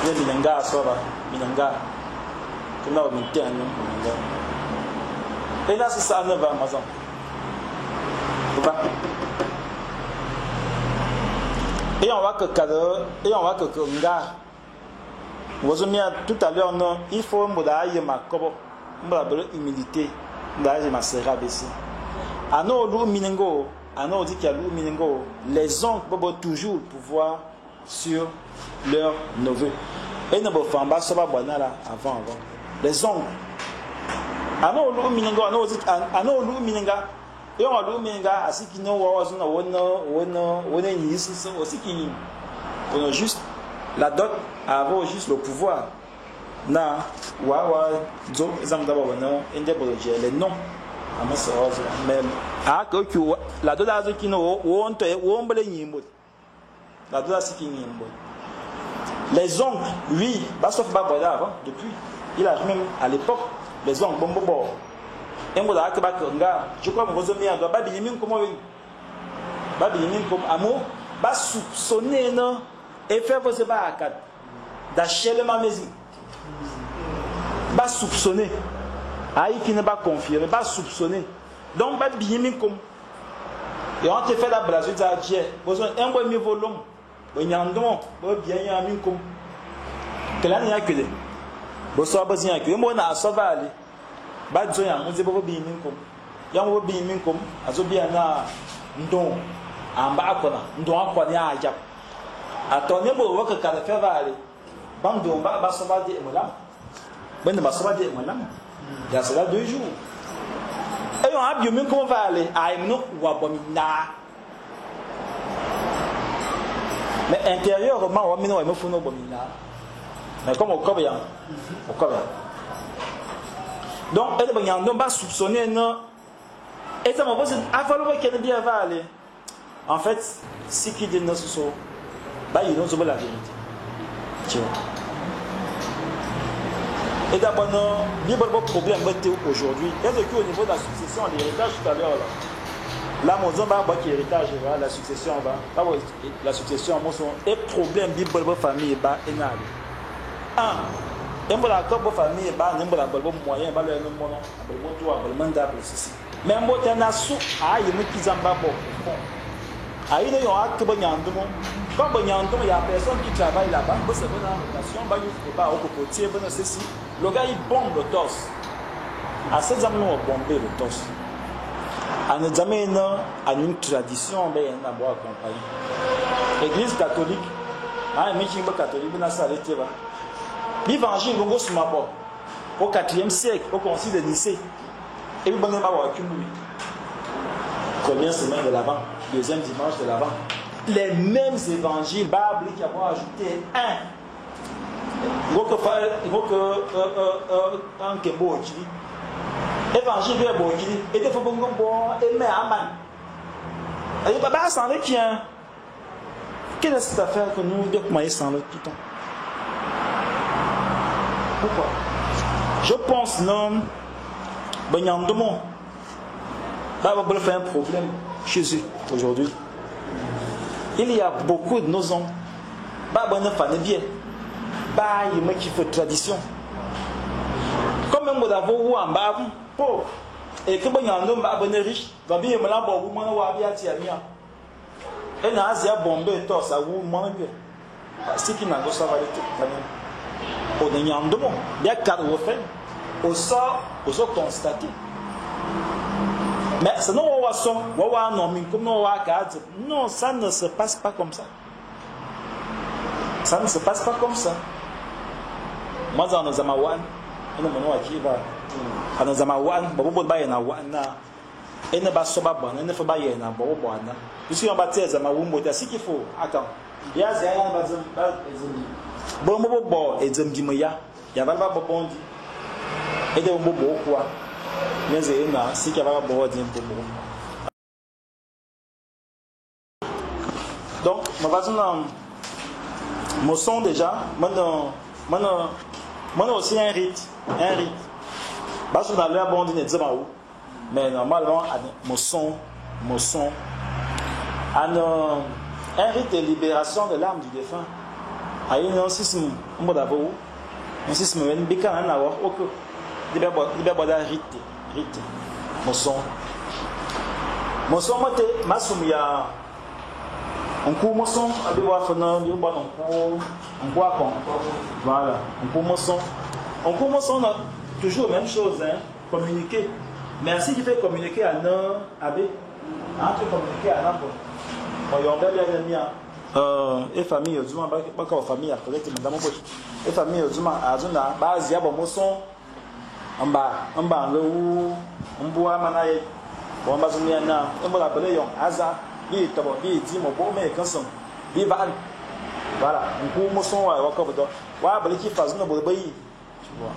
ye minanga soba minanga tumda bo minten nga et là c'est ça ne va mazan va. Et on va que cadre et on va que nga. Vous avez tout à l'heure non, il faut mboda yema kobo. Mboda belo humilité, mboda yema sera baissé. Ano lu minengo, ano dit qu'il y a lu minengo, les oncles peuvent toujours pouvoir sur leur neveu. Et ne bo famba soba bona là avant. Les oncles. Ano lu minengo, ano dit ano lu minenga. Et on a lu minga asi ki no wa wa no wono wono ni aussi qui on a juste la dot avoir juste le pouvoir na wa wa zo zam d'abord no inde boloje les noms mais a que la dot azo ki no wo onto wo mbele nyimbo la dot asi ki nyimbo les oncles oui ba sauf ba boda avant depuis il a même à l'époque les oncles bon bon engo da akaba nga je crois que vous avez mis ba bi min comment ba bi min comme amour ba soupçonner non et faire vos ba akat d'achèvement maison ba soupçonner aïe qui ne pas confirmer ba soupçonner donc ba bi min comme et on te fait la blague ça dit besoin un bon niveau long bo nyandon bo bien ya min comme que là n'y a que des bo so ba zin que mo na so va aller ba zo ya mo ze bo bi min kom ya mo bi min kom azo bi na ndon amba akona ndon akona ya ajap atone bo wo ka ka fe va aller bando ba ba so va de mo la ben ba so va de mo la ya cela 2 jours. Et on a bien mis comment va aller. Ah, il wa. Mais intérieurement, on a mis bomina. Mais comme au Coréen, au Coréen. Donc, elle va soupçonner non. Et ça m'a posé, ah, qu'il bien va aller. En fait, ce qui dit non, bah, ils ont la vérité. Tu vois. Et d'abord, non, il y a un problème aujourd'hui. Il y a au niveau de la succession, l'héritage tout à l'heure là. Là, mon homme va héritage, la succession va. La succession, mon son, et problème, il y a famille, ba énorme. Un, il y a la famille, ba, il y a la moyen, ba le nom, le toi, le mandat, ceci. Mais moi, tu as sous, ah, il y a qui zamba bon. Ah, il y a un acte Quand il y a personne qui travaille là-bas, c'est une rotation, il y a au cocotier, ceci. Le gars, il bombe le torse. À ces hommes, on bombé le torse. À nous à une tradition, il y a accompagné. L'église catholique, hein, catholique, l'évangile, au 4e siècle, au concile de Nicée. Et puis, on va première semaine de l'Avent, deuxième dimanche de l'Avent. Les mêmes évangiles, Bible qui a ajouté un. Il faut que un kembo okili. Évangile est okili. Et des fois, bon, et mais aman. Et papa, sans le tien. Quelle est cette affaire que nous devons sans le tout le temps? Pourquoi? Je pense, non, ben, va faire un problème chez eux aujourd'hui. Il y a beaucoup de nos hommes. Bah, bon, bien. Bah, il y a qui fait tradition. Comme même vous en bas, pauvre. Et que bon, y a un homme riche, va bien me la bon, moi, wa bien tia mia. Et na azia bombe to sa wu moi bien. Ce qui n'a pas ça va être on est en demande, bien cadre au fait, au sort constaté. Mais sinon on va son, on va non mais comme on va cadre. Non, ça ne se passe pas comme ça. Ça ne se passe pas comme ça. Moi j'en ai zamawan, on a mon qui va. Ana zamawan, babo ba yana wana. Ene ba soba bon, ene fa ba yana babo bona. Puisque on ba tie zamawu mo ce qu'il faut. Attends. Ya zé ya ba zem ba zem. Bon bo bo e zem di ya. Ya ba ba bon di. E de bo bo quoi. Mais c'est na si qui va bo di bo bo. Donc, ma va mon son déjà, mon aussi un rite, un rite. Parce que dans l'air bon dit mais normalement mon son un rite de libération de l'âme du défunt. Ayi non sisme on d'abord on sisme ben bika na wa ok de ba rite rite mon son mote masum ya on mon son abi wa fana bi ba on quoi voilà on mon son toujours même chose hein communiquer. Merci qui fait communiquer à nos abbé entre communiquer à nos bon yon bel bien et famille ozuma ba ka famille akole madame boy et famille ozuma azuna ba zia bo mo son amba amba le wu mbua mana ye bon ba zumia na e mo la bele yon aza bi to bo bi di mo bo me kan son bi va voilà nku mo son wa ko do wa bele ki fazu no bo bo yi tu vois.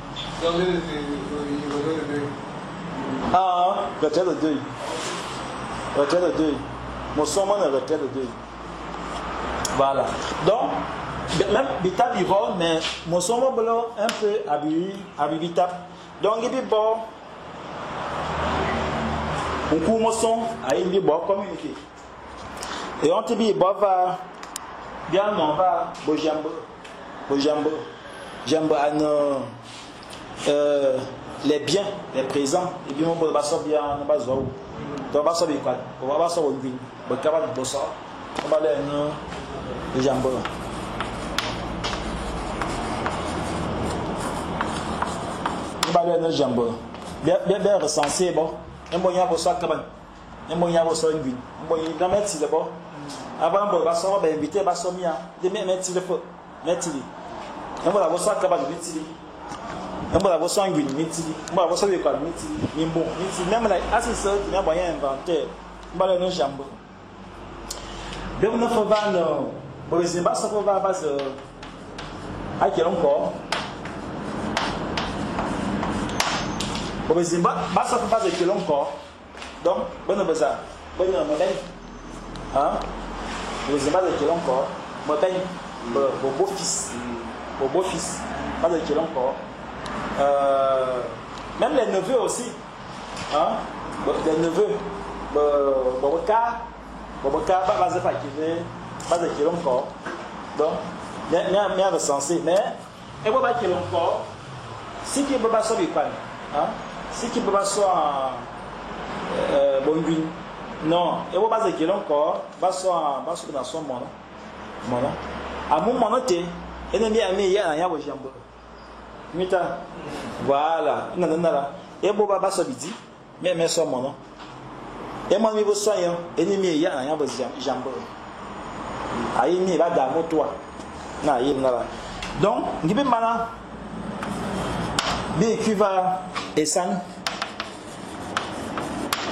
Ah, retrait de deuil. Retrait de deuil. Mon son, mon retrait de deuil. Voilà. Donc, même bitab il va, mais mon son, mon un peu habillé bitab. Donc, il dit bon. On court mon son, il dit bon, communiquer. Et on te dit, bon, va, bien, on va, bon, jambe, bon, jambe, jambe, les biens, les présents, et puis on va sortir bien, on va sortir. On va sortir quoi? On va sortir bien. On va sortir. On va aller les jambes. On va aller les jambes. Bien, bien, bien recensé bon. Un bon y'a ça cabane. Un bon y'a ça une. Un bon il mettre c'est bon. Avant on va sortir, ben invité va sortir bien. De mettre le feu. Mettre. On va ça cabane mettre. Mbo bo sanguine mitili, mbo bo so kwa mitili, mimbo mitili même la asise qui n'a pas inventaire. Mbo le no jambo. Be no fo va no, bo zimba so fo va ba so. A ki encore. Bo zimba ba so fo va ze ki encore. Donc bon no baza. Bon no mo ben. Hein? Bo zimba ze ki encore. Mo ben bo beau-fils. Bo beau-fils. Ba ze ki encore. Même les neveux aussi. Hein? Les neveux. Boboka, boboka, ba ba ze ba ze ki encore. Donc, bien recensé. Mais, et ba ki encore. Si qui peut pas so bi kwan. Hein? Si qui peut pas so bonguin. Non, et ba ze ki encore, ba so ba so na so mono. Mono. Amu mono te, ene mi ami ya na ya bo jambo. Mita. Voilà. Non non non. Et bo ba so bidi, mais so mono. Et moi mi bo so yon, ene mi ya na ya bo jambo. Ayi mi ba da mo toi. Na yi na la. Donc, ngibe mana bi kiva esan.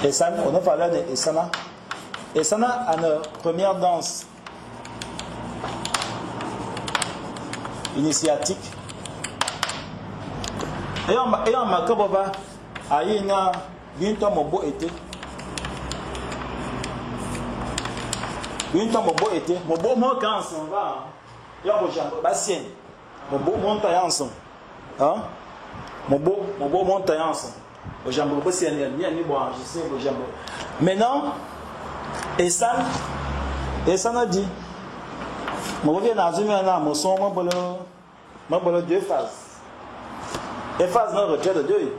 Esan, on a parlé de Esana. Esana a notre première danse initiatique. Et on m'a kaboba ayi na bientôt mon beau été. Bientôt mon beau été, mon beau mon quand on va. Ya bo jambo ba sien. Mon beau monta yanson. Hein? Mon beau monta yanson. Bo jambo bo sien ni ni bo enregistrer bo jambo. Maintenant Esan a dit mon revient dans une na mon son mon bolo deux phases. Et phase non retrait de deux.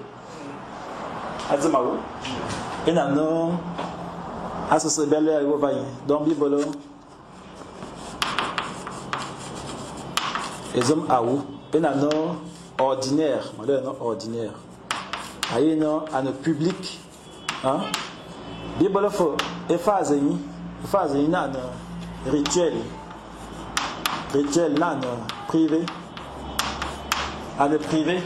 Adzimaou. Et non à ce bel air va donc bibolo les hommes aou et non ordinaire, non ordinaire. Aïe non à nos public hein. Bibolo fo et phase ni na rituel. Rituel na privé. À le privé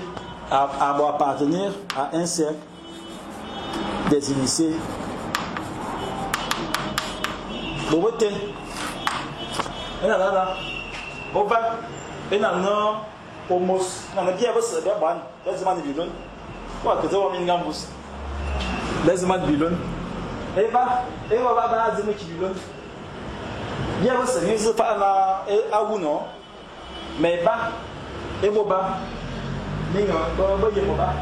à appartenir à un cercle des initiés. Bobote. Et là là. Oba. Et là non homos. Non bien boss bien ban. Laisse-moi de bilon. Quoi que ça va m'ingambus. Laisse-moi de bilon. Et va ba ba qui bilon. Bien boss ni se pa na a ou non. Mais ba et boba. Ninga ba ba ye boba.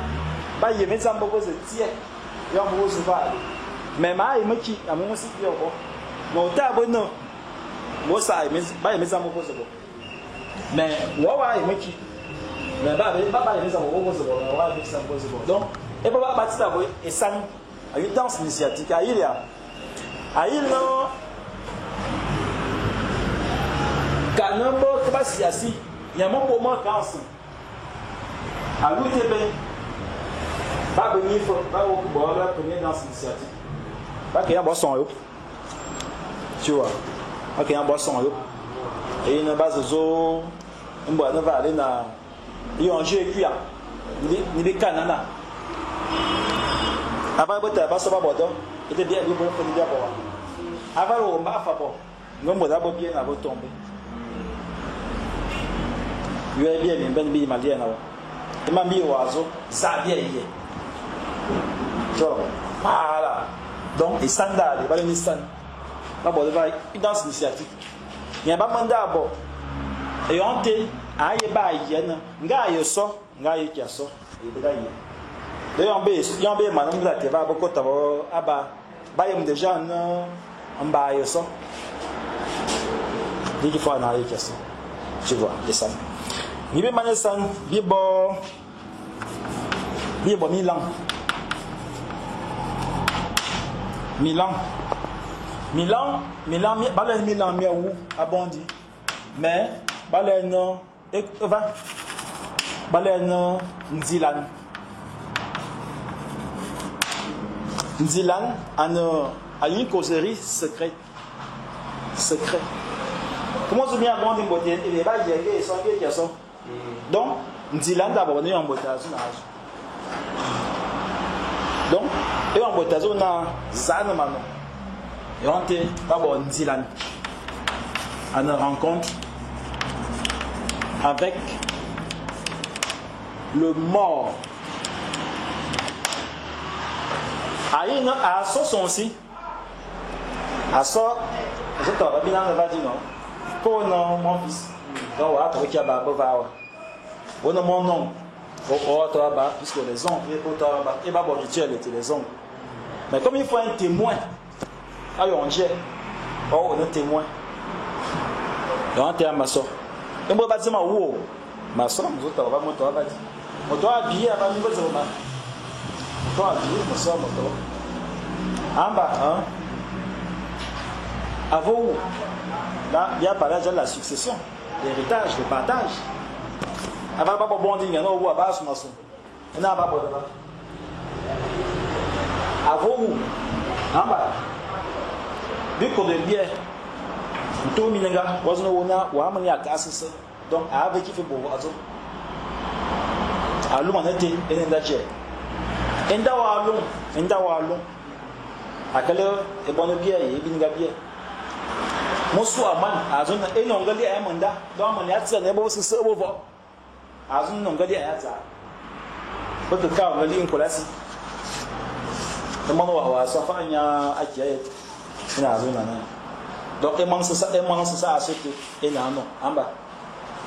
Ba ye me zamba ko se tie. Ya bo se fa. Mais ma yi maki amu musi yo ko. No ta bo no. Mo sa yi ba ye me zamba ko se bo. Mais wa wa yi maki. Mais ba ba ye me zamba ko se bo. Wa ye me zamba ko se bo. Donc et ba ba tita bo e san a une danse initiatique a il ya. A il no kanombo ba si asi. Ya mo bo mo kanso. A l'UTB ba venir ba bo la première danse initiatique. Ba ke ya boisson yo. Tu vois. Ba ke ya boisson yo. Et une base zo mbo na va aller na yon jeu cuir. Ni be kanana. Aba bota ba so ba bodo. Était bien bien bon bien bon. Aba lo mba fa bo. Ngombo da bo bien na bo tomber. Yo bien bien ben bi malien na wa. Et ma mi oiseau, ça bien hier. Voilà. Donc, les sandales, les balles de Là, bon, une danse initiatique. Il y a pas mandat bon. Et on te, aïe ba yen, nga yo so, nga yo kia so, et ba yen. D'ailleurs, on be manon la te va beaucoup tabo aba, ba yem déjà non, on ba yo so. Dit qu'il faut en aller kia so. Tu vois, les sandales. Ni be manesan, bi bo Milan. Milan. Milan, Milan, balen Milan mi ou abondi. Mais balen non et va balen non Nzilan. Nzilan a une causerie secrète. Secret. Comment se bien abondi mbote et ba yenge et son qui sont. Donc nzila nda bo ne yombo ta zo na zo. Donc e yombo ta zo na zana mano. Et on te d'abord nzila à une rencontre avec le mort. Aïe, non, à son aussi. À ça, je t'aurais bien va dire non. Pour non, mon fils. Donc, voilà, toi qui a ba va. Oh non, mon nom. Oh, oh, toi, bah, puisque les oncles, et toi, bah, et bah, bon, rituel était les oncles. Mais comme il faut un témoin, ah, on dit, oh, on a un témoin. Donc, on a ma soeur. Et moi, bah, dis-moi, où? Ma soeur, nous autres, on va, moi, toi, bah, dis. Moi, toi, habillé, avant, nous, moi, toi, habillé, ma soeur, moi, toi. En bas, hein? Avant où? Là, il y a parlé déjà de la succession, l'héritage, le partage. Avant, pas bon dire, non, ou à bas, ma soeur. On a pas bon Avant où? En bas. Vu qu'on est bien, tout minenga, wazo wona, wa mani akasese. Donc, avec qui fait beau, azo. Alou manete, enenda dje. Enda wa alou, enda wa alou. Akale e bono bien, e binga bien. Mosu aman, azo na enongali ayamanda, do amani atsa ne bo sese bo vo. Azo nongali ayatsa. Boto ka ngali inkolasi. Mono wa wa so fa nya akiye. Ina azo na na. Donc e man sesa e man sesa asete e na no amba.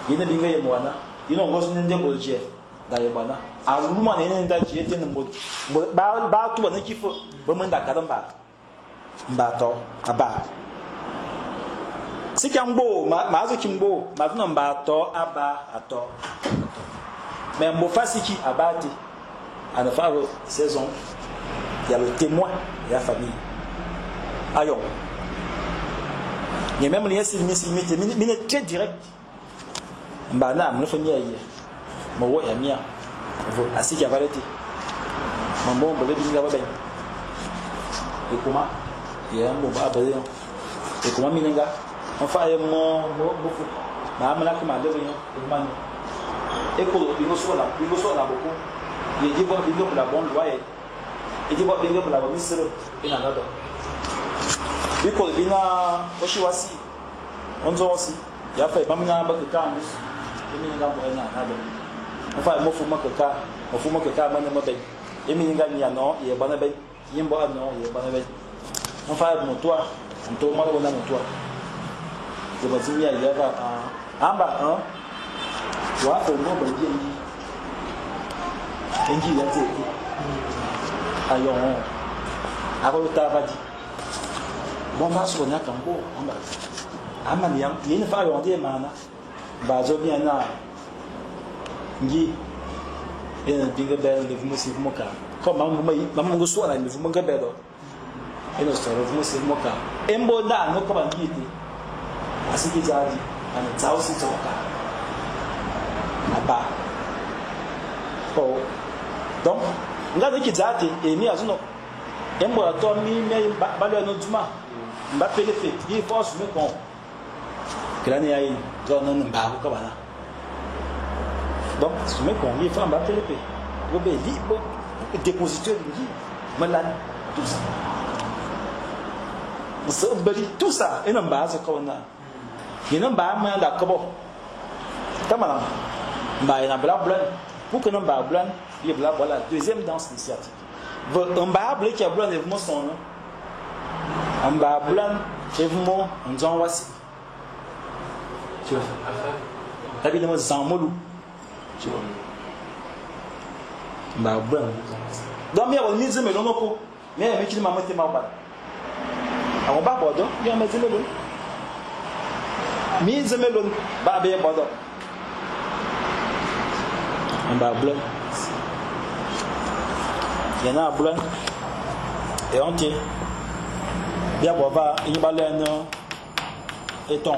Yene binga ye mwana, yino ngozo nende bolje. Da ye bana. Aluma ne nenda je te mbo ba ba tu ba ne kifo bo menda kadamba. Mba to aba. Sika mbo ma ma zo kimbo ma tuna mba to aba ato. Mais mbo fasiki abati. Ana fa saison. Il y a le témoin et la famille. Ayo. Il y a même les signes très direct. Mba na mo famille ayi. Mo wo ya mia. Vo asiki avalete. Mambo mbele binga ba ben. E kuma ya mbo ba ba yo. E kuma minenga. On fa ye mo mo fu. Ma amala kuma de yo e kuma ni. E ko bingo so la bingo so la beaucoup. Il dit bon bingo la bonne loi et dit bon bingo la bonne misro e na nado. Biko bina oshiwasi. Onzo osi. Ya fa ba mina ba ka mus. E minenga mo na nado. On fa mo fu mo ka mo fu mo ka ma mo ben. E minenga ni ano ye bana ben. Yimbo ano ye bana ben. On fa mo toi, on to mo na mo toi. Je vais dire il y a amba hein. Wa ko mo ba bien ni. Engi ya te. Ayo. Ako ta va di. Bon ba so na kambo amba. Ama ni yang ni fa yo ndi mana. Ba zo bien na. Ngi. E na binga be le vumo si vumo ka. Ko ma mo ma mo so na le vumo ga be do. E no so le vumo si vumo ka. Embo na no ko ba ngi te. Asiki jadi ana zao si zoka. Aba. Oh. Donc nga de ki zati e mi azuno. Embo to mi mi ba le no duma. Mba pele fe, il faut assumer kon. Grani ayi do no mba ko bana. Donc assumer kon, il faut mba pele fe. Bo be li bo dépositeur de malade tout ça. So bari tout ça e no mba zo ko na. Yena mba ma da kobo. Tamana. Mba ina bla bla. Pour que non mba bla, il bla voilà deuxième danse initiatique. Mba bla qui a bla ne son nom. Mba bla et vous on dit wasi. Tu vois. La bi de zamolu. Tu vois. Mba bla. Donc mi a ni zeme lono ko. Mais mi ki ma moté ma ba. A ba bodo, mi a me zeme lono. Mi zeme lono ba be bodo. Mba bla. Il y en a blanc et entier. Bien bova, il y a et ton.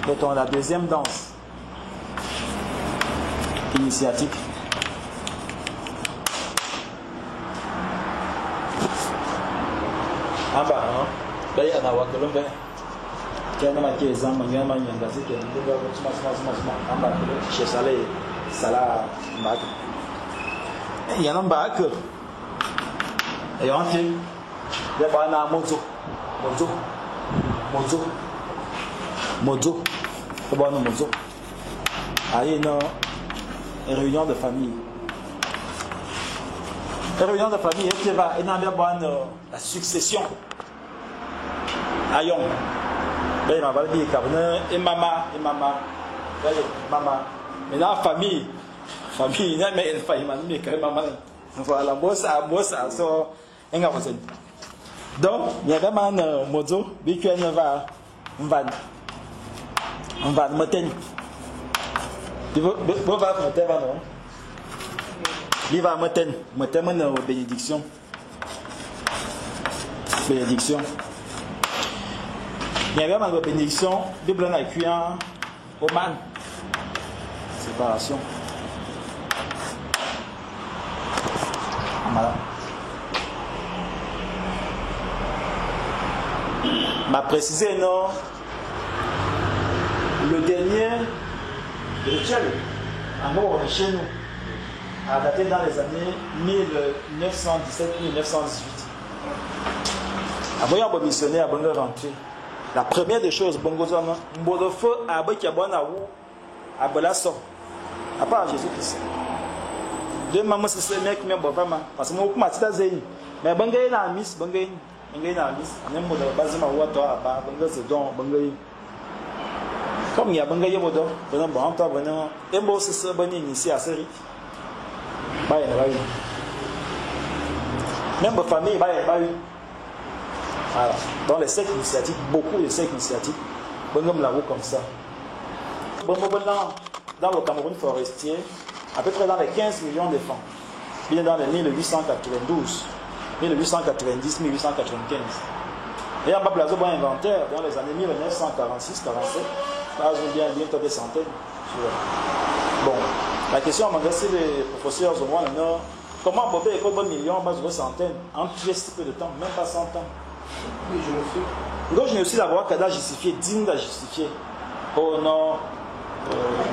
Et ton la deuxième danse initiatique. Ah bah hein. Là il y en a wakolombe. Tiens, ma qui zamba ngema nyanga zike ndinga suma suma suma suma amba chez salé sala mbak. Yana mbak. Et on dit ya ba na mozo mozo mozo mozo ba na mozo. Aye non réunion de famille. Réunion de famille et va et na bien la succession. Ayon. Ben ma va dire et maman et maman. Maman. Maintenant famille famille mais elle faille mais quand maman. Voilà bossa bossa so enga vosen. Donc il y a vraiment un mozo bi que va mvan. Mvan moten. Tu veux va moten va non? Il va moten, moten mon bénédiction. Bénédiction. Il y avait une bénédiction, Bible a écrit un Oman. Séparation. Voilà. M'a précisé, non, le dernier rituel, en gros, chez nous, a daté dans les années 1917-1918. Avant, un missionnaire, avant de rentrer. La première des choses, bongo zona, mbodo feu abe ki abona wu, abela so. À part Jésus-Christ. Deux mamans c'est ce mec mais bon vraiment parce que moi kuma tita zeyi. Mais bangay na miss bangay bangay na miss nem modo bazima wa to aba bangay se don bangay. Comme il y a bangay bodo, bon bon toi bon embo se se bani initié à ce rite. Ba ya ba. Même famille ba ya ba. Voilà. Dans les sectes initiatiques, beaucoup de sectes initiatiques, bon comme la roue comme ça. Bon, bon, dans le Cameroun forestier, à peu près dans les 15 millions d'enfants, bien dans les 1892, 1890, 1895. Et en bas, bon inventaire, dans les années 1946, 47, là, bien, bientôt des centaines. Tu vois. Bon, la question à m'adresser les professeurs au moins, comment Bobé est bon million, bas de centaines, en très peu de temps, même pas 100 ans. Oui, je le suis. Donc, je aussi l'avoir qu'à justifier, digne de justifier. Oh non,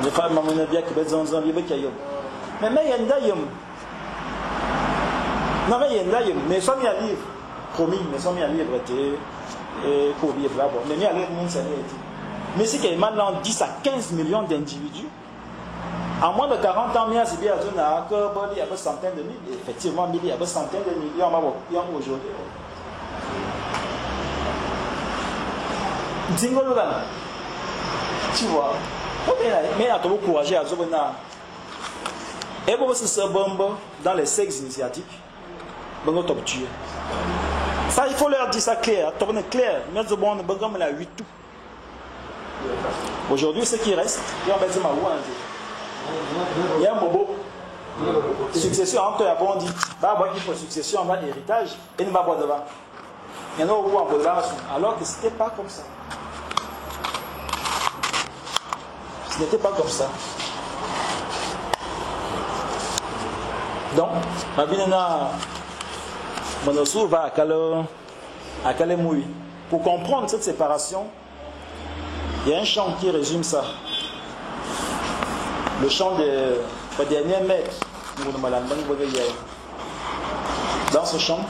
les femmes m'ont bien qui veulent en. Mais il y a une daïm. Non, mais il y a une daïm. Mais sommes à livre. Promis, mais sommes à livre. Et pour vivre là. Mais il y a livre, mais c'est qu'il y a maintenant 10 à 15 millions d'individus. En moins de 40 ans, il y a des centaines de milliers. Effectivement, il y a des centaines de millions aujourd'hui. Tu vois, mais à te encourager à Zobona. Et bon, c'est ce bombe dans les sexes initiatiques, bon, torture. Ça, il faut leur dire ça clair, tourner clair. Mais Zobon, bon, comme la 8 tout. Aujourd'hui, ce qui reste, il y a un il y a un bobo. Succession, entre la bon dit, bah, bon, il faut succession, on va héritage, et nous va boire devant. Il y en a où en alors que ce n'était pas comme ça. Ce n'était pas comme ça. Donc, ma vie va à Kalemoui. Pour comprendre cette séparation, il y a un chant qui résume ça. Le chant des derniers maîtres. Dans ce chant,